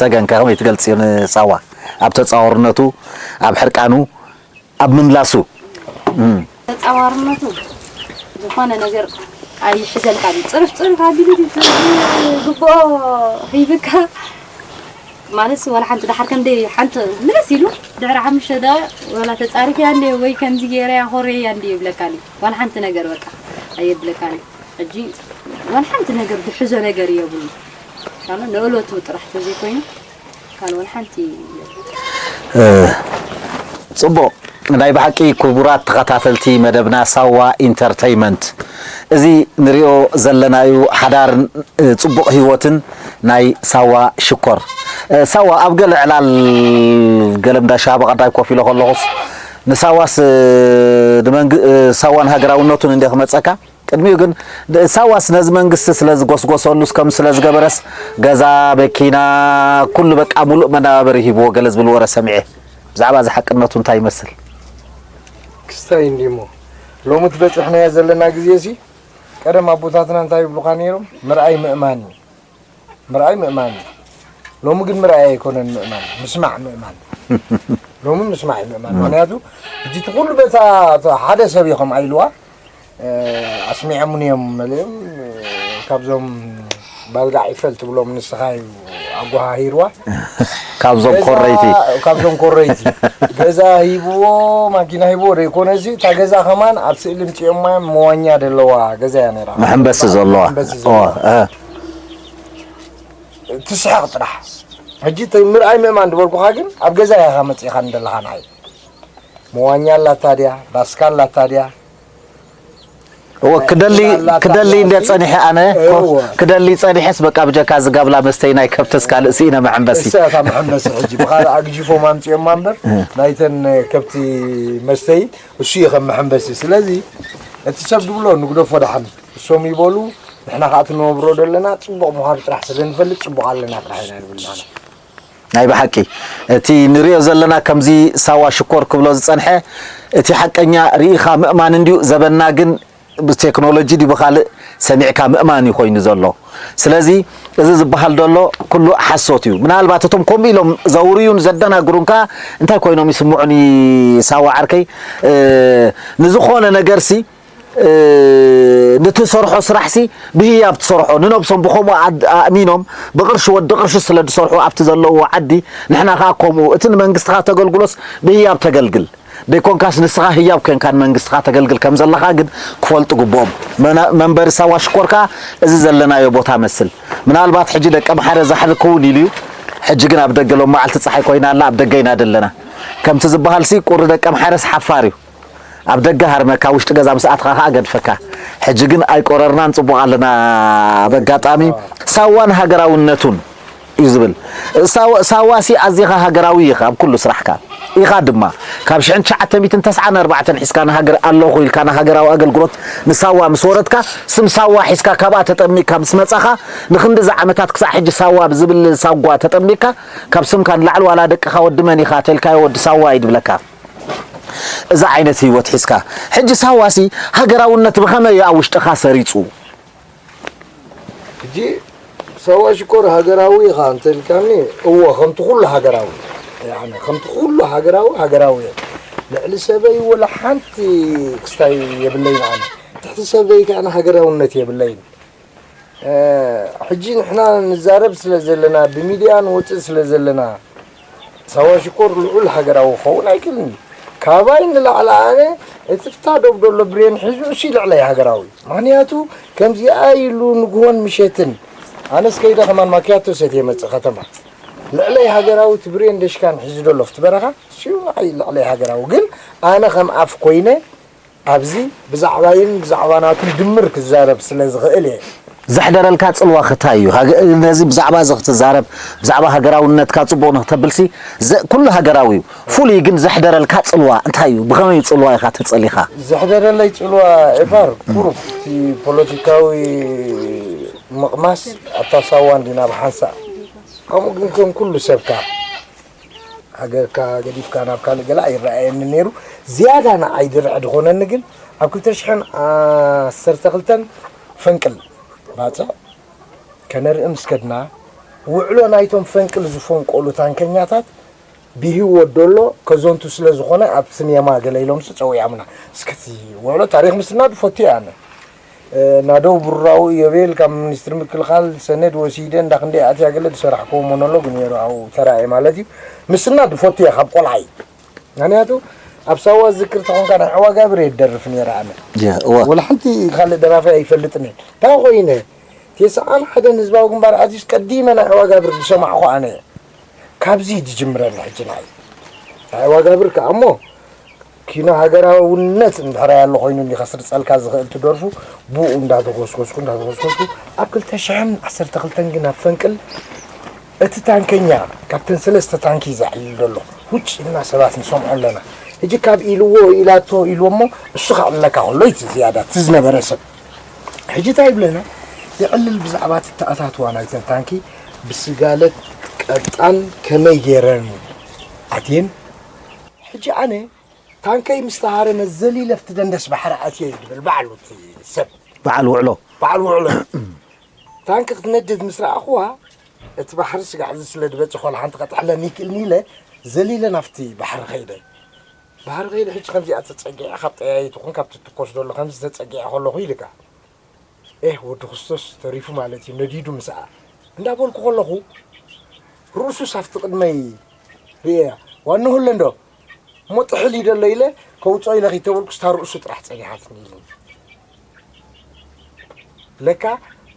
ሰገንከ፣ ከመይ ትገልጽዮ ንሳዋ? ኣብ ተጻዋርነቱ፣ ኣብ ሕርቃኑ፣ ኣብ ምምላሱ? እም። ተጻዋርነቱ ዝኾነ ነገር ኣይሕዘልካን እዩ። ጽርፍ ጽርፍ ኣቢሉ ድዩ ዝግብኦ ሂብካ? ማለትስ ዋላ ሓንቲ ደሓር ከምደይ ሓንቲ ምለስ ኢሉ ድሕሪ ሓሙሽተ ደቂቕ ዋላ ተጻሪፈያ እንደ ወይ ከምዚ ገይረያ ኮረያ እንደ ይብለካን እዩ። ዋላ ሓንቲ ነገር በቃ ኣየብለካን እዩ። ሕጂ ዋላ ሓንቲ ነገር ዝሕዞ ነገር የብሉ። ካሎ ንእለቱ ጥራሕ ተዘይኮይኑ ካልእ ወላ ሓንቲ የለን። እ፣ ጽቡቕ። ናይ ብሓቂ ክቡራት ተኸታተልቲ መደብና ሳዋ ኢንተርተይመንት፣ እዚ ንሪኦ ዘለናዩ ሓዳርን፣ እ፣ ጽቡቕ ህይወትን ናይ ሳዋ ሽኮር። እ፣ ሳዋ ኣብ ገለ ዕላል ገለ እንዳ ሻሂ ብቐዳይ ኮፍ ኢለ ከለኹስ ንሳዋስ፣ እ፣ ንመንግ-፣ እ፣ ሳዋን ሃገራውነቱን እንደ ክመጸካ ቅድሚኡ ግን ድ-፣ ሳዋስ ነዚ መንግስቲ ስለ ዝጎስጎሰሉስ ከም ስለ ዝገበረስ ገዛ፣ መኪና፣ ኩሉ በቃ ሙሉእ መነባበሪ ሂብዎ ገለ ዝብል ወረ ሰሚዐ። ብዛዕባ እዚ ሓቅነቱ እንታይ ይመስል? ክስታይ እንዲሞ ሎሚ ትበጽሕናዮ ዘለና ግዜ ሲ ቀደም ኣቦታትና እንታይ ይብሉኻ ነይሮም? ምርኣይ ምእማን እዩ። ምርኣይ ምእማን እዩ። ሎሚ ግን ምርኣይ ኣይኮነን ምእማን፣ ምስማዕ ምእማን። ሎሚ ምስማዕ እዩ ምእማን። እም። ምኽንያቱ፣ ሕጂ እቲ ኩሉ በታ፣ እታ ሓደ ሰብ ኢኹም ኣይልዋ፣ እ፣ ኣስሚዖምኒ እዮም መሊኦም፣ እ፣ ካብዞም ባልጋዕ ይፈል ትብሎም ንስኻ እዩ ኣጓሃሂርዋ። ካብዞም ገዛ፣ ኮረይቲ። ካብዞም ኮረይቲ። ገዛ ሂብዎ፣ ማኪና ሂብዎ ዶ ይኮነ እዚ? እታ ገዛ ከማን ኣብ ስእሊ ምጽኦማ እዮም፣ መዋኛ ደለዋ ገዛ እያ ነይራ። መሐንበሲ ዘለዋ። መሐንበሲ ኦ፣ ዘለዋ። እ። ትስሕቕ ጥራሕ። ሕጂ እቲ ምርኣይ ምእማን ዝበልኩኻ ግን ኣብ ገዛ ኢኻ መጺእኻ እንደለኻ ንዓይ። መዋኛ ኣላታ ድያ? ባስካ ኣላታ ድያ? እወ ክደሊ ክደሊ እንደ ጸኒሐ ኣነ ክደሊ ጸኒሐስ በቃ ብጀካ ዝጋብላ መስተይ ናይ ከብተስ ካልእ ስኢነ መሐንበሲ። እሳ እታ መሐንበሲ ሕጂ ብኻልእ ኣግጂፎም ኣምጺኦማ እምበር ናይተን ከብቲ መስተይ እሱ እዩ ከም መሐንበሲ። ስለዚ እቲ ሰብ ዝብሎ ንግደፎ ደሓን እሶም ይበሉ፣ ንሕና ከዓ ትነብሮ ዘለና ፅቡቕ ምዃኑ ጥራሕ ስለንፈልጥ ፅቡቕ ኣለና ጥራሕ ኢና ንብል ንሕና። ናይ ብሓቂ እቲ ንሪኦ ዘለና ከምዚ ሳዋ ሽኮር ክብሎ ዝጸንሐ እቲ ሓቀኛ ርኢኻ ምእማን እንድዩ። ዘበንና ግን ብቴክኖሎጂ ድዩ ብኻልእ ሰሚዕካ ምእማን እዩ ኮይኑ ዘሎ። ስለዚ እዚ ዝበሃል ዘሎ ኩሉ ሓሶት እዩ። ምናልባት እቶም ከምኡ ኢሎም ዘውርዩን ዘደናግሩን ከኣ እንታይ ኮይኖም ይስምዑኒ ሳዋ ዓርከይ ንዝኾነ ነገርሲ ንትሰርሖ ስራሕሲ ብህያብ ትሰርሖ ንነብሶም ብኸምኡ ኣድ- ኣእሚኖም ብቕርሺ ወዲ ቅርሺ ስለ ዝሰርሑ ኣብቲ ዘለውዎ ዓዲ ንሕና ከዓ ከምኡ እቲ ንመንግስትኻ ተገልግሎስ ብህያብ ተገልግል ደይኮንካስ ንስኻ ህያብ ኮንካ ንመንግስትኻ ተገልግል ከም ዘለኻ ግን ክፈልጡ ግብኦም መና- መንበሪ ሳዋ ሽኮር ከዓ እዚ ዘለናዮ ቦታ መስል ምናልባት ሕጂ ደቂ ኣምሓረ ዛሕሊ ክውን ኢሉ እዩ ሕጂ ግን ኣብ ደገ ሎም መዓልቲ ፀሓይ ኮይና ኣላ ኣብ ደገ ኢና ዘለና ከምቲ ዝበሃል ሲ ቁሪ ደቂ ኣምሓረስ ሓፋር እዩ ኣብ ደገ ሃርመካ ውሽጢ ገዛ ምስ ኣትኻ ከዓ ገድፈካ ሕጂ ግን ኣይቆረርናን ፅቡቕ ኣለና በጋጣሚ ሳዋን ሃገራውነቱን እዩ ዝብል ሳዋ ሲ ኣዚኻ ሃገራዊ ኢኻ ኣብ ኩሉ ስራሕካ ኢኻ ድማ ካብ ሽሕን ትሽዓተ ሚእትን ተስዓን ኣርባዕተን ሒዝካ ንሃገር ኣለኹ ኢልካ ንሃገራዊ ኣገልግሎት ንሳዋ ምስ ወረድካ ስም ሳዋ ሒዝካ ካብኣ ተጠሚቅካ ምስ መጻኻ ንክንድዚ ዓመታት ክሳዕ ሕጂ ሳዋ ብዝብል ሳጓ ተጠሚቅካ ካብ ስምካ ንላዕሊ ዋላ ደቅኻ ወዲ መን ኢኻ ተልካዮ ወዲ ሳዋ እዩ ድብለካ እዛ ዓይነት ህይወት ሒዝካ ሕጂ ሳዋሲ ሃገራውነት ብኸመይ ኣብ ውሽጥኻ ሰሪጹ ሕጂ ሳዋ ሽኮር ሃገራዊ ኢኻ እንተልካኒ እወ ከምቲ ኩሉ ሃገራዊ ያኒ ከምቲ ኩሉ ሃገራዊ ሃገራዊ እየ ልዕሊ ሰበይ ወላ ሓንቲ ክስታይ የብለይን ኣነ ትሕቲ ሰበይ ከዓ ሃገራውነት የብለይን ሕጂ ንሕና ንዛረብ ስለ ዘለና ብሚድያ ንወፅእ ስለ ዘለና ሳዋ ሽኮር ልዑል ሃገራዊ ክኸውን ኣይክእልን እዩ። ካባይ ንላዕሊ ኣነ እቲ ፍታ ዶብ ደሎ ብሬን ሒዙ እሱ ልዕለይ ሃገራዊ እዩ። ምኽንያቱ ከምዚኣ ኢሉ ንግሆን ምሸትን ኣነስ ከይደ ከማን ማክያቶ ሰትየ መፅእ ከተማ ልዕለይ ሃገራዊ እቲ ብሬን ደሽካን ሒዙ ደሎ ፍቲ በረኻ እሱ ንዓይ ልዕለይ ሃገራዊ ግን ኣነ ከም ኣፍ ኮይነ ኣብዚ ብዛዕባይን ብዛዕባ ናቱን ድምር ክዛረብ ስለ ዝኽእል እየ። ዘሕደረልካ ፅልዋ ክታይ እዩ? ነዚ ብዛዕባ እዚ ክትዛረብ ብዛዕባ ሃገራውነትካ ፅቡቕ ንክተብልሲ ኩሉ ሃገራዊ እዩ። ፍሉይ ግን ዘሕደረልካ ፅልዋ እንታይ እዩ? ብኸመይ እዩ ፅልዋ ኢኻ ተፀሊኻ? ዘሕደረለይ ፅልዋ ኤፋር ቁሩብ እቲ ፖለቲካዊ ምቕማስ ኣታ ሳዋ እንዲና ብሓንሳእ ከምኡ ግን ከም ኩሉ ሰብካ ሃገርካ ገዲፍካ ናብ ካልእ ገለ ኣይረኣየኒ ነይሩ ዝያዳ ንዓይ ድርዕ ድኾነኒ ግን ኣብ ክልተ ሽሕን ዓሰርተ ክልተን ፈንቅል ባፅዕ ከነርኢ ምስ ከድና ውዕሎ ናይቶም ፈንቅል ዝፈንቀሉ ታንከኛታት ብህይወት ደሎ ከዘንቱ ስለ ዝኾነ ኣብ ስኔማ ገለ ኢሎምሲ ፀዊዖምና እስከቲ ውዕሎ ታሪክ ምስናድ ፈትየ ኣነ ናደው ብሩራዊ ኢዮቤል ካብ ሚኒስትሪ ምክልኻል ሰነድ ወሲደ እንዳ ክንደይ ኣትያ ገለ ዝሰራሕክዎ ሞኖሎግ ነይሩ ኣብኡ ተራእየ ማለት እዩ። ምስና ድፈቱ እየ ካብ ቆልዓይ። ምክንያቱ ኣብ ሳዋ ዝክር ተኾንካ ናይ ዕዋጋብር እየ ዝደርፍ ነይረ ኣነ። እወ። ወላ ሓንቲ ካልእ ደራፋይ ኣይፈልጥን እየ። እንታይ ኮይነ? ቴስዓን ሓደን ህዝባዊ ግንባር ኣትዩስ ቀዲመ ናይ ዕዋጋብር ዝሰማዕኹ ኣነ እየ። ካብዚ እዩ ዝጅምረኒ ሕጂ ንዓይ። ናይ ዕዋጋብር ከኣ እሞ ኪኖ ሃገራውነት እንድሕር ኣሎ ኮይኑ እንዲ ከስርፀልካ ዝኽእል ትደርፉ ብኡ እንዳተጎስጎስኩ እንዳተጎስጎስኩ ኣብ ክልተ ሽሕን ዓሰርተ ክልተን ግን ኣብ ፈንቅል እቲ ታንከኛ ካብተን ሰለስተ ታንኪ ዘዕልል ዘሎ ውጭ ኢልና ሰባት ንሰምዖ ኣለና ሕጂ ካብ ኢልዎ ኢላቶ ኢልዎ እሞ እሱ ከዕልለካ ከሎ እዩ ዝያዳ እቲ ዝነበረ ሰብ ሕጂ እንታይ ይብለና የዕልል ብዛዕባ እቲ ተኣታትዋ ናይተን ታንኪ ብስጋለት ቀጣን ከመይ ገይረን ኣትየን ሕጂ ኣነ ታንከይ ምስ ተሃረመ ዘሊለ ኣብቲ ደንደስ ባሕሪ ኣትየ እዩ ድብል ባዕሉ እቲ ሰብ። በዓል ውዕሎ። በዓል ውዕሎ። ታንኪ ክትነድድ ምስ ረኣኹዋ እቲ ባሕሪ ስጋዕ እዚ ስለ ዝበፅሖ ንሓንቲ ከጥሕለኒ ይክእልኒ ኢለ ዘሊለ ናብቲ ባሕሪ ከይደ። ባሕሪ ከይደ ሕጂ ከምዚኣ ተፀጊዐ ካብ ጠያይቱ ኹን ካብቲ ትኮስ ዘሎ ከምዚ ተፀጊዐ ከለኹ ኢልካ ኤህ ወዲ ክርስቶስ ተሪፉ ማለት እዩ ነዲዱ ምስኣ እንዳበልኩ ከለኹ ርእሱስ ኣብቲ ቅድመይ ርእያ ዋንሁለ እንዶ እሞ ጥሕል እዩ ደሎ ኢለ ከውፅኦ ኢለ ከይተበልኩ ስታ ርእሱ ጥራሕ ፀኒሓትኒ ኢሉኒ ለካ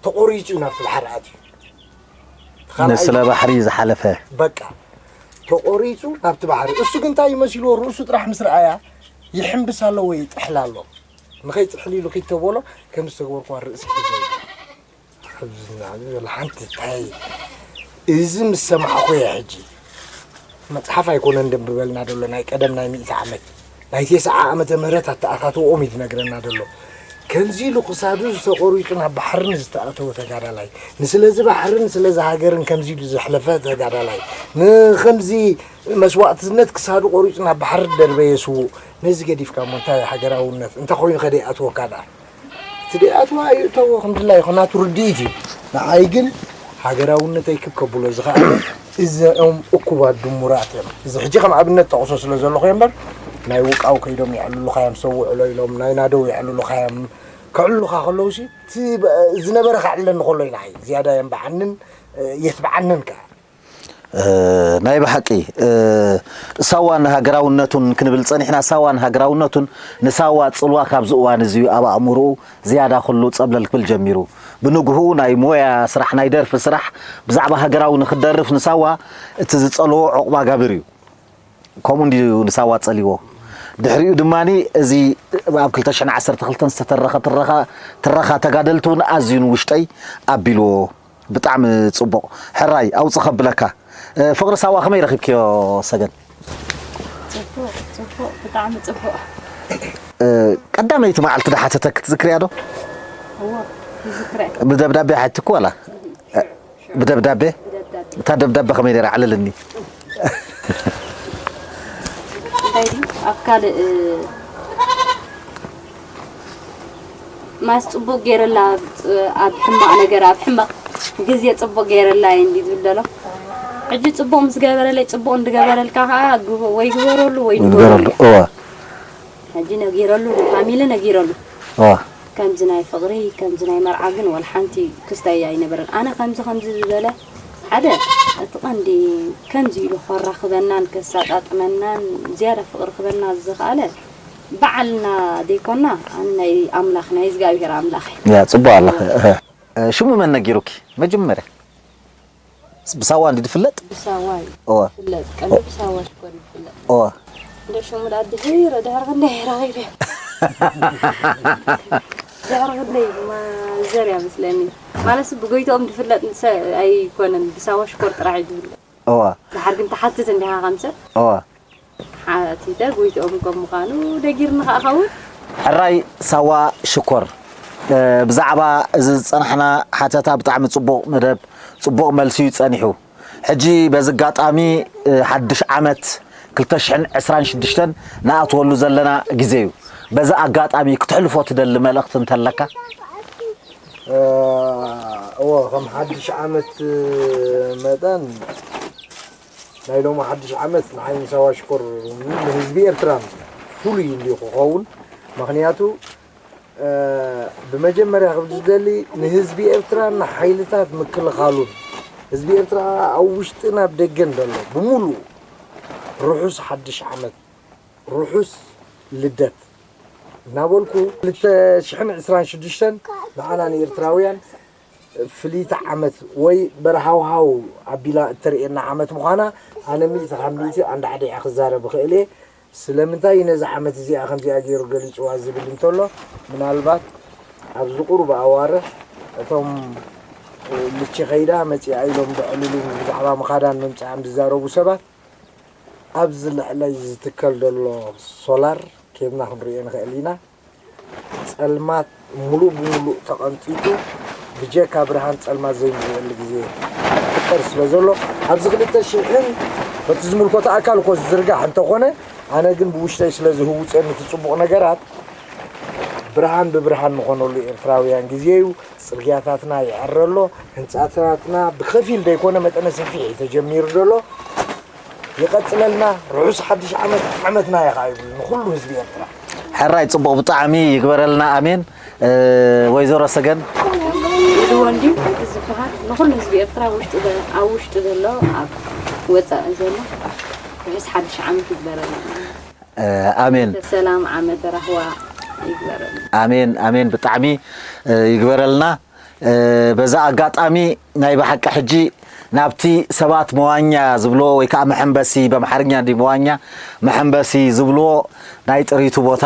ተቆሪፁ እዩ ናብቲ ባሕሪ ኣትዩ እቲ ካልኣይ ንስለ ባሕሪ እዩ ዝሓለፈ በቃ ተቆሪፁ ናብቲ ባሕሪ እሱ ግን እንታይ እዩ መሲልዎ ርእሱ ጥራሕ ምስ ረኣያ ይሕምብስ ኣሎ ወይ ይጥሕል ኣሎ ንኸይጽሕል ኢሉ ኪድ ተበሎ ከም ዝተገበርኩዋ ርእሲ ሒዘ። ኣብዚ ናዕዚ ዘሎ ሓንቲ እንታይ እዚ ምስ ሰማዕኹ እየ ሕጂ። መጽሓፍ ኣይኮነን ደንብበልና ደሎ ናይ ቀደም ናይ ሚእቲ ዓመት ናይ ቴስዓ ዓመተ ምህረት ኣተኣታትወኦም እዩ ዝነግረና ደሎ። ከምዚ ኢሉ ክሳዱ ዝተቆሪጹ ናብ ባሕርን ዝተኣተወ ተጋዳላይ፣ ንስለዚ ባሕርን ስለዚ ሃገርን ከምዚ ኢሉ ዘሕለፈ ተጋዳላይ፣ ንከምዚ መስዋእትነት ክሳዱ ቆሪጹ ናብ ባሕሪ ደርበየ ስዉእ፣ ነዚ ገዲፍካ እሞ እንታይ ሃገራውነት እንተኾይኑ ከ ደይኣትወካ ደኣ? እቲ ደይኣትዋ ይእተዎ ከም ድላዩ ናቱ ርድኢት እዩ። ንዓይ ግን ሃገራውነተይ ክብ ከብሎ ዝኸኣለ እዚኦም እኩባት ድሙራት እዮም። እዚ ሕጂ ከም ኣብነት ጠቕሶ ስለ ዘለኹ እየ እምበር ናይ ውቃው ከይዶም የዕልሉኻ እዮም ሰውዕሎ ኢሎም ናይ ናደው የዕልሉኻ እዮም ከዕልሉኻ ከለውሲ እቲ በ- ዝነበረ ከዕልለኒ ከሎ እዩ ንዓይ ዝያዳ የንብዓንን እ፣ የትብዓንን ከኣ። እ፣ ናይ ብሓቂ እ፣ ሳዋ ንሃገራውነቱን ክንብል ጸኒሕና ሳዋ ንሃገራውነቱን ንሳዋ ጽልዋ ካብዚ እዋን እዚ ኣብ ኣእምሮኡ ዝያዳ ኩሉ ጸብለል ክብል ጀሚሩ። ብንግሁ ናይ ሞያ ስራሕ ናይ ደርፊ ስራሕ ብዛዕባ ሃገራዊ ንክደርፍ ንሳዋ እቲ ዝጸልዎ ዑቕባ ጋብር እዩ። ከምኡ እንድዩ ንሳዋ ጸልይዎ። ድሕሪኡ ድማ እዚ ኣብ ክልተ ሽሕን ዓሰርተ ክልተን ዝተተረኸ ትረኻ ትረኻ ተጋደልቲ እውን ኣዝዩ ንውሽጠይ ኣቢልዎ። ብጣዕሚ ጽቡቕ። ሕራይ ኣውጽእ ከብለካ። እ፣ ፍቕሪ ሳዋ ከመይ ረኺብክዮ ሰገን? ጽቡቕ ጽቡቕ ብጣዕሚ ጽቡቕ። እ፣ ቀዳመይቲ መዓልቲ ድሓተተክ ትዝክርያ ዶ? እዎ ይዝክረ። ብደብዳቤ ሓትኩ ዋላ? እ፣ ብደብዳቤ? ብደብዳቤ እታ ደብዳቤ ከመይ ነይራ? ዓለልኒ። እንታይ ድዩ ኣብ ካልእ ማስ ጽቡቕ ገይረላ ኣብ ሕማቕ ነገር ኣብ ሕማቕ ግዜ ጽቡቕ ገይረላ እየ እንዲ ዝብል ዘሎ። ሕጂ ጽቡቕ ምስ ገበረለይ ጽቡቕ እንድገበረልካ ከዓ ግበ- ወይ ግበረሉ ወይ ንገረሉ። ንገበረሉ። እወ። ሕጂ ነጊረሉ ንፋሚሊ ነጊረሉ። እወ። ከምዚ ናይ ፍቕሪ ከምዚ ናይ መርዓ ግን ወላ ሓንቲ ክስታይ ኣይነበረን። ኣነ ከምዚ ከምዚ ዝበለ ሓደ እቲ ቀንዲ ከምዚ ኢሉ ከራኽበናን ከሳጣጥመናን ዝያዳ ፍቕሪ ክበና ዝኸኣለ በዓልና ዘይኮና ኣነ ናይ ኣምላኽ ናይ እግዚኣብሔር ኣምላኽ እየ። ያ ጽቡቕ ኣለኺ። እህ። እ፣ ሽሙ መን ነጊሩኪ መጀመርያ? ብሳዋ እንዲ ድፍለጥ? ብሳዋ እዩ እወ። ዝፍለጥ። ቀንዲ ብሳዋ ሽኮር እዩ ዝፍለጥ። እወ። እንደ ሽሙ ዳ ድሒረ ድሕሪ ክንደይ ረኺበ። ድሕሪ ክንደይ ማዘር እያ መስለኒ። ማለት ብጎይትኦም ዝፍለጥ ሰብ ኣይኮነን ብሳዋ ሽኮር ጥራሕ እዩ ዝፍለጥ። እወ። ድሓር ግን ትሓትት እንዲኻ ከም ሰብ እወ። ሓቲተ ጎይትኦም ከም ምዃኑ ደጊርኒ ከዓ ኸውን። ሕራይ ሳዋ ሽኮር እ፣ ብዛዕባ እዚ ዝጸናሕና ሓተታ ብጣዕሚ ጽቡቕ መደብ ጽቡቕ መልሲ እዩ ጸኒሑ። ሕጂ በዚ ኣጋጣሚ እ፣ ሓድሽ ዓመት ክልተ ሽሕን ዕስራን ሽዱሽተን ንኣትወሉ ዘለና ግዜ እዩ። በዚ ኣጋጣሚ ክትሕልፎ ትደሊ መልእኽቲ እንተለካ? እ፣ እወ ከም ሓድሽ ዓመት መጠን ናይ ሎሚ ሓድሽ ዓመት ንዓይ ንሳዋ ሽኮር ንህዝቢ ኤርትራን ፍሉይ እንድዩ ክኸውን። ምኽንያቱ እ፣ ብመጀመርያ ክብል ዝደሊ ንህዝቢ ኤርትራን ንሓይልታት ምክልኻሉን ህዝቢ ኤርትራ ኣብ ውሽጥን ኣብ ደገን ዘሎ ብምሉኡ ርሑስ ሓድሽ ዓመት ርሑስ ልደት እናበልኩ ክልተ ሽሕን ዕስራን ሽዱሽተን ንዓና ንኤርትራውያን ፍልይቲ ዓመት ወይ በርሃውሃው ኣቢላ እተርእየና ዓመት ምዃና ኣነ ሚእቲ ካብ ሚእቲ ኣንዳሕዲዐ ክዛረብ እኽእል እየ። ስለምንታይ እዩ ነዚ ዓመት እዚኣ ከምዚኣ ገይሩ ገሊጽዋ ዝብል እንተሎ ምናልባት ኣብዚ ቁሩብ ኣዋርሕ እቶም ልቺ ከይዳ መጺኣ ኢሎም ዘዕልሉን ብዛዕባ ምኻዳን ምምጽኣን ዝዛረቡ ሰባት ኣብዚ ልዕለይ ዝትከል ዘሎ ሶላር ኬድና ክንርእዮ ንኽእል ኢና። ጸልማት ሙሉእ ብሙሉእ ተቐንጢጡ ብጀካ ብርሃን ጸልማት ዘይንርእየሉ ግዜ ይፍጠር ስለ ዘሎ ኣብዚ ክልተ ሽሕን በቲ ዝምልከቶ ኣካል እኮ ዝዝርጋሕ እንተኾነ ኣነ ግን ብውሽጠይ ስለ ዝህውፀኒ እቲ ጽቡቕ ነገራት ብርሃን ብብርሃን ንኾነሉ ኤርትራውያን ግዜ እዩ። ጽርግያታትና ይዕረ ኣሎ፣ ህንጻታትና ብኸፊል ዘይኮነ መጠነ ሰፊሕ እዩ ተጀሚሩ ዘሎ። ይቐጽለልና። ርሑስ ሓድሽ ዓመት ዓመትና ኢኻ ይብል ንኹሉ ህዝቢ ኤርትራ። ሕራይ ጽቡቕ ብጣዕሚ ይግበረልና ኣሜን። እ፣ ወይዘሮ ሰገን ኢሉ ወንዲ ዝበሃል ንኹሉ ህዝቢ ኤርትራ ውሽጢ ዘ- ኣብ ውሽጢ ዘሎ ኣብ ወፃኢ ዘሎ ርሑስ ሓድሽ ዓመት ይግበረልና። እ፣ ኣሜን ሰላም ዓመተ ራህዋ ይግበረልና። ኣሜን ኣሜን ብጣዕሚ እ፣ ይግበረልና። እ፣ በዛ ኣጋጣሚ ናይ ብሓቂ ሕጂ ናብቲ ሰባት መዋኛ ዝብልዎ ወይ ከዓ መሐንበሲ በምሓርኛ እንዲ መዋኛ መሐንበሲ ዝብልዎ ናይ ጥሪቱ ቦታ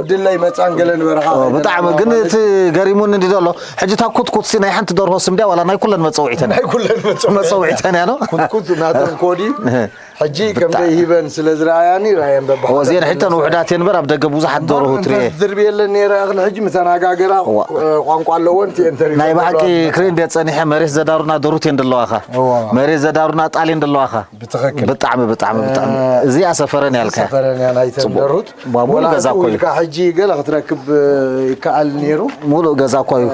ዕድል ላይ መጻን ገለን በረኻ ኦ፣ ብጣዕሚ ግን እቲ ገሪሙኒ እንዲ ዘሎ ሕጂ እታ ኩትኩት ሲ ናይ ሓንቲ ደርሆ ስም ድያ ዋላ ናይ ኩለን መጸውዒተን ናይ ኩለን መጸውዒተን እያ ነው። ኩትኩት ናተን ኮዲ ሕጂ ከም ደይ ሂበን ስለ ዝረኣያኒ ራየን በባ ወዜን ሕተን ውሕዳት የንበር ኣብ ደገ ብዙሓት ደርሆ ትርየ ዝርብ የለን ነረ ኣኽል ሕጂ ምተናጋገራ ቋንቋ ኣለወን ቲኤንተሪ ናይ ብሓቂ ክሪን ደ ጸኒሐ መሬት ዘዳሩና ደሩት የን ደለዋኻ መሬት ዘዳሩና ጣል የን ደለዋኻ ብትኽክል ብጣዕሚ ብጣዕሚ ብጣዕሚ እዚኣ ሰፈረን ያልካ ሰፈረን ያ ናይተን ደሩት ሙሉ ገዛ እኮ ኢልካ ሕጂ ገለ ክትረክብ ይከኣል ነይሩ ሙሉ ገዛ እኮ እዩ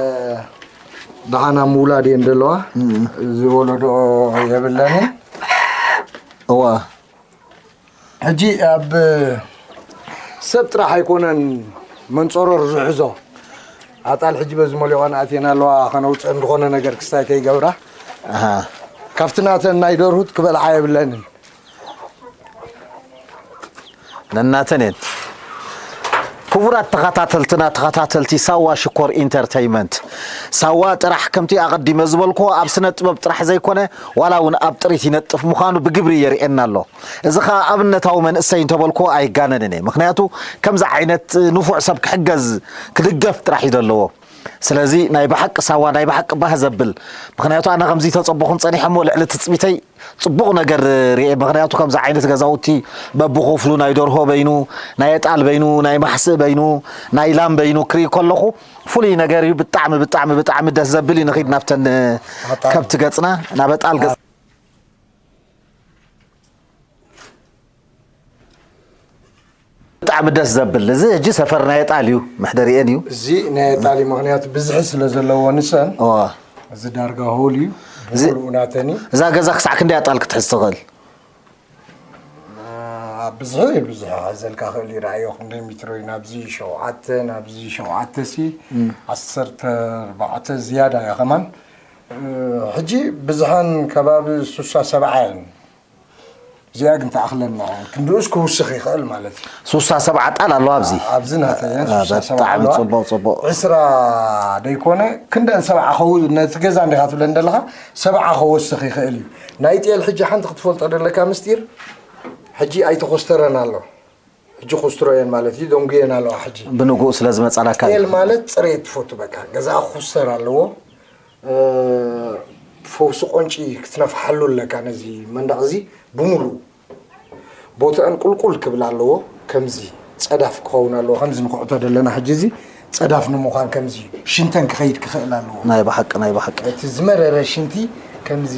ደሓና ምውላድ እየን ዘለዋ እዚ ወለዶ የብለንን እዋ ሕጂ ኣብ ሰብ ጥራሕ ኣይኮነን መንፀሮር ዝሕዞ ኣጣል ሕጂ በዚ መሊኦን ኣትየን ኣለዋ ከነውፅአን ዝኾነ ነገር ክስታይ ከይገብራ ካብቲ ናተን ናይ ደርሁት ክበልዓ የብለንን ነናተን እየን ክቡራት ተኸታተልትና ተኸታተልቲ ሳዋ ሽኮር ኢንተርተይመንት ሳዋ ጥራሕ ከምቲ ኣቐዲመ ዝበልኩዎ ኣብ ስነ ጥበብ ጥራሕ ዘይኮነ ዋላ እውን ኣብ ጥሪት ይነጥፍ ምዃኑ ብግብሪ የርእየና ኣሎ። እዚ ኸኣ ኣብነታዊ መንእሰይ እንተበልኩዎ ኣይጋነንን እየ። ምኽንያቱ ከምዚ ዓይነት ንፉዕ ሰብ ክሕገዝ ክድገፍ ጥራሕ እዩ ዘለዎ። ስለዚ ናይ ብሓቂ ሳዋ ናይ ብሓቂ ባህ ዘብል ምኽንያቱ ኣነ ከምዚ ተጸበኹን ጸኒሐ እሞ ልዕሊ ትጽቢተይ ጽቡቕ ነገር ርኤ ምኽንያቱ ከምዚ ዓይነት ገዛውቲ በብኽፍሉ ናይ ደርሆ በይኑ ናይ ኣጣል በይኑ ናይ ማሕስእ በይኑ ናይ ላም በይኑ ክርኢ ከለኹ ፍሉይ ነገር እዩ ብጣዕሚ ብጣዕሚ ብጣዕሚ ደስ ዘብል እዩ ንኺድ ናብተን ከብቲ ገጽና ናብ ኣጣል ገጽ ብጣዕሚ ደስ ዘብል እዚ ሕጂ ሰፈር ናይ ኣጣል እዩ መሕደሪኤን እዩ እዚ ናይ ኣጣል እዩ ምክንያቱ ብዝሒ ስለ ዘለዎ ንሰን እዚ ዳርጋ ሆል እዩ ብምሉኡ ናተን እዩ እዛ ገዛ ክሳዕ ክንደይ ኣጣል ክትሕዝ ትኽእል ኣብ ብዝሒ ብዙሕ ክሕዘልካ ክእል እዩ ርኣዮ ክንደይ ሚትሮ እዩ ናብዚ ሸውዓተ ናብዚ ሸውዓተ ሲ ዓሰርተ ኣርባዕተ ዝያዳ እያ ከማን ሕጂ ብዝሓን ከባቢ ሱሳ ሰብዓ እየን እዚኣ ግን ትኣኽለና። ክንድኡስ ክውስኽ ይኽእል ማለት እዩ። ሱሳ ሰብዓ ጣል ኣለዋ ኣብዚ። ኣብዚ ናተይ እየን ሱሳ ሰብዓ ብጣዕሚ ኣለዋ። ጽቡቕ ጽቡቕ። ዕስራ ደይኮነ ክንደን ሰብዓ ኸውን ነቲ ገዛ እንዲኻ ትብለን ዘለኻ ሰብዓ ከወስኽ ይኽእል እዩ። ናይ ጤል ሕጂ ሓንቲ ክትፈልጦ ደለካ ምስጢር፣ ሕጂ ኣይተኾስተረን ኣሎ። ሕጂ ኮስትሮ እየን ማለት እዩ፣ ደንጉየን ኣለዋ ሕጂ። ብንጉኡ ስለ ዝመጻላካ እዩ። ጤል ማለት ጽሬት ትፈቱ፣ በቃ ገዛ ክኹስተር ኣለዎ። እ፣ ፈውሲ ቆንጪ ክትነፍሓሉ ኣለካ። ነዚ መንደቕ እዚ ብምሉኡ ቦትአን ቁልቁል ክብል ኣለዎ። ከምዚ ጸዳፍ ክኸውን ኣለዎ። ከምዚ ንኩዕቶ ዘለና ሕጂ እዚ ጸዳፍ ንምዃን ከምዚ ሽንተን ክኸይድ ክኽእል ኣለዎ። ናይ ብሓቂ ናይ ብሓቂ። እቲ ዝመረረ ሽንቲ ከምዚ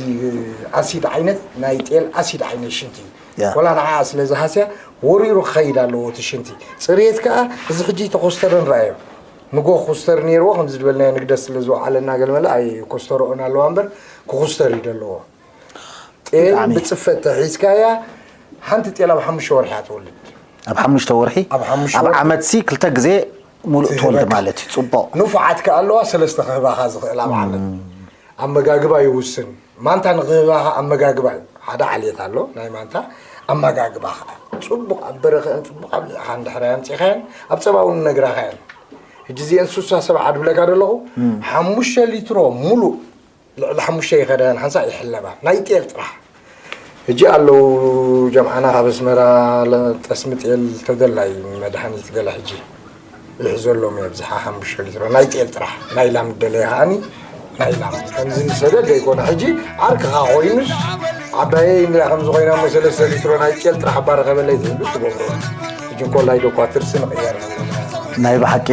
ኣሲድ ዓይነት ናይ ጤል ኣሲድ ዓይነት ሽንቲ እዩ። ያ። ወላ ንዓ ስለ ዝሃስያ ወሪሩ ክኸይድ ኣለዎ እቲ ሽንቲ። ጽሬት ከኣ እዚ ሕጂ ተኾስተረን ረኣዮ። ንጎ ክኹስተር ነይርዎ፣ ከምዚ ዝበልናዮ ንግደት ስለ ዝወዓለና ገለመለ ኣይኮስተረኦን ኣለዋ እምበር ክኹስተር እዩ ደለዎ። ጤል ብጣዕሚ። ብጽፈት ተሒዝካያ ሓንቲ ጤል ኣብ ሓሙሽተ ወርሒ እያ ትወልድ። ኣብ ሓሙሽተ ወርሒ ኣብ ሓሙሽተ ኣብ ወርሒ። ዓመት ሲ ክልተ ግዜ ሙሉእ ትወልድ ትህበካ። ማለት እዩ። ጽቡቕ። ንፉዓት ከኣ ኣለዋ ሰለስተ ክህባኻ ዝኽእል ኣብ ዓመት። ኣመጋግባ ይውስን። ማንታ ንኽህባኻ ኣመጋግባ እዩ። ሓደ ዓሌት ኣሎ ናይ ማንታ ኣመጋግባ ኸዓ። ጽቡቕ ኣብ በረኸአን ጽቡቕ ኣብሊዕኻ እንድሕር ኣምጺኻየን ኣብ ጸባ እውን ነግራኻ እየን። ሕጂ እዚአን ሱሳ ሰብዓ ድብለካ ደለኹ ሓሙሽተ ሊትሮ ሙሉእ ልዕሊ ሓሙሽተ ይኸዳን ሓንሳእ ይሕለባ ናይ ጤል ጥራሕ። ሕጂ ኣለዉ ጀምዓና ካብ ኣስመራ ለ- ጠስሚ ጤል ተደላይ መድሃኒት ገለ ሕጂ ይሕዘሎም እየ ብዝሓ ሓሙሽተ ሊትሮ ናይ ጤል ጥራሕ ናይ ላም ደለየ ከዓኒ ናይ ላም ከምዚ ንሰደድ ዘይኮነ ሕጂ ዓርክኻ ኮይኑስ ዓባየይ እንድያ ከምዚ ኮይና እሞ ሰለስተ ሊትሮ ናይ ጤል ጥራሕ ኣባረኸበለይ ትህሉ ትገብሮ። ሕጂ እንኮላይ ዶኳትርሲ ንቕየር ኣለና። ናይ ብሓቂ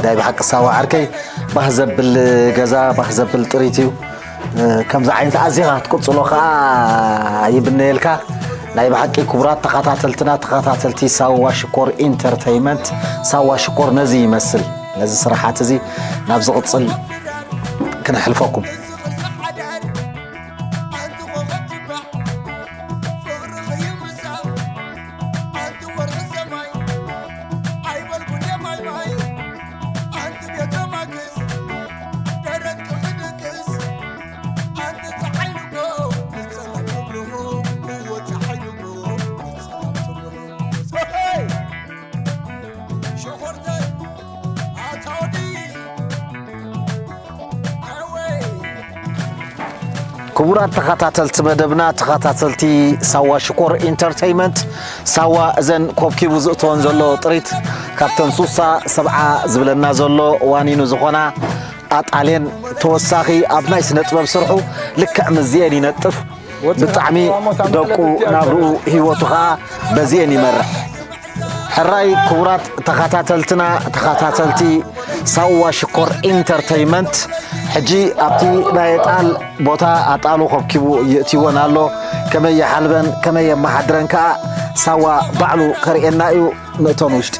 ናይ ብሓቂ ሳዋ ዓርከይ ባህ ዘብል ገዛ ባህ ዘብል ጥሪት እዩ። ከምዚ ዓይነት ኣዚኻ ክትቅጽሎ ከዓ ይብነየልካ። ናይ ብሓቂ ክቡራት ተኸታተልትና ተኸታተልቲ ሳዋ ሽኮር ኢንተርተይመንት ሳዋ ሽኮር ነዚ ይመስል። ነዚ ስራሓት እዚ ናብ ዝቕጽል ክነሕልፈኩም። ክቡራት ተኸታተልቲ መደብና ተኸታተልቲ ሳዋ ሽኮር ኢንተርተይመንት ሳዋ እዘን ኮብኪቡ ዝእተወን ዘሎ ጥሪት ካብተን ሱሳ ሰብዓ ዝብለና ዘሎ ዋኒኑ ዝኾና ኣጣልየን ተወሳኺ ኣብ ናይ ስነ ጥበብ ስርሑ ልክዕ ምስዚኤን ይነጥፍ። ብጣዕሚ ደቁ ናብርኡ ህይወቱ ከዓ በዚኤን ይመርሕ። ሕራይ ክቡራት ተኸታተልትና ተኸታተልቲ ሳዋ ሽኮር ኢንተርተይመንት ሕጂ ኣብቲ ናይ ጣል ቦታ ኣጣሉ ከብኪቡ ይእትወን ኣሎ። ከመይ የሓልበን ከመይ የመሓድረን ከዓ ሳዋ ባዕሉ ከርእየና እዩ። ንእቶን ውሽጢ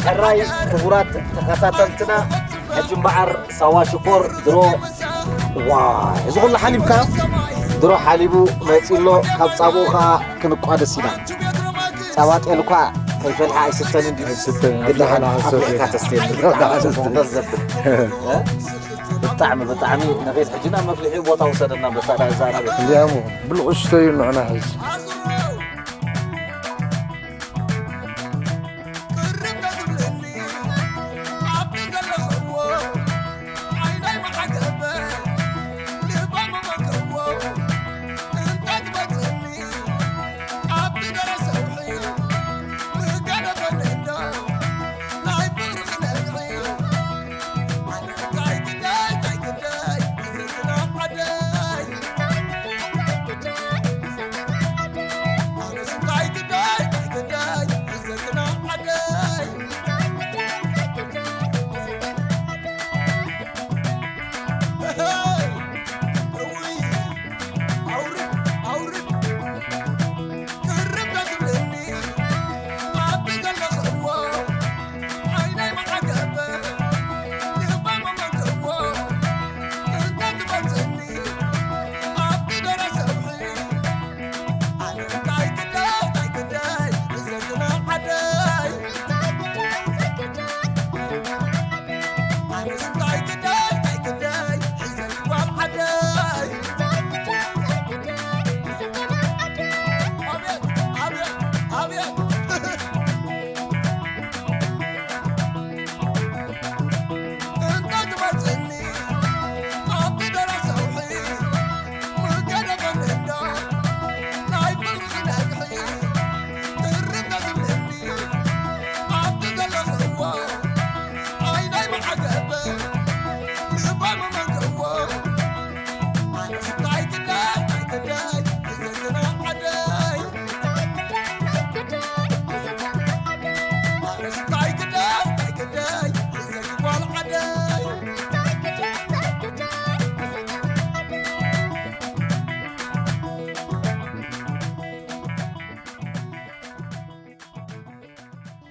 ሕራይ ክቡራት ተኸታተልትና፣ ሕጂ እምበኣር ሳዋ ሽኮር ድሮ፣ ዋ፣ እዚ ኩሉ ሓሊብካ? ድሮ ሓሊቡ መፂኡ ኣሎ። ካብ ፃብኡ ከዓ ክንቋደስ ኢና። ፃባ ጤል እኳ ከይፈልሐ ኣይስተን እንዲ። ኣይስተን፣ ግን ደሓን ኣፍሊሕካ ተስትየኒ። ደስ ዘብል። ብጣዕሚ፣ ብጣዕሚ። ንኸይድ ሕጂ ናብ መፍልሒ ቦታ ውሰደና። በታ እዛ ናበይ? እዚኣሞ ብልቑ ስተዩ ንዕና ሕዚ።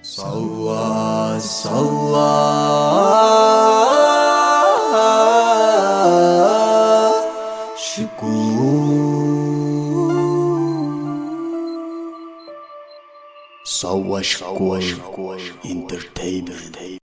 ሳዋ፣ ሳዋ ሽኮር። ሳዋ ሽኮር ኢንተርቴይንመንት።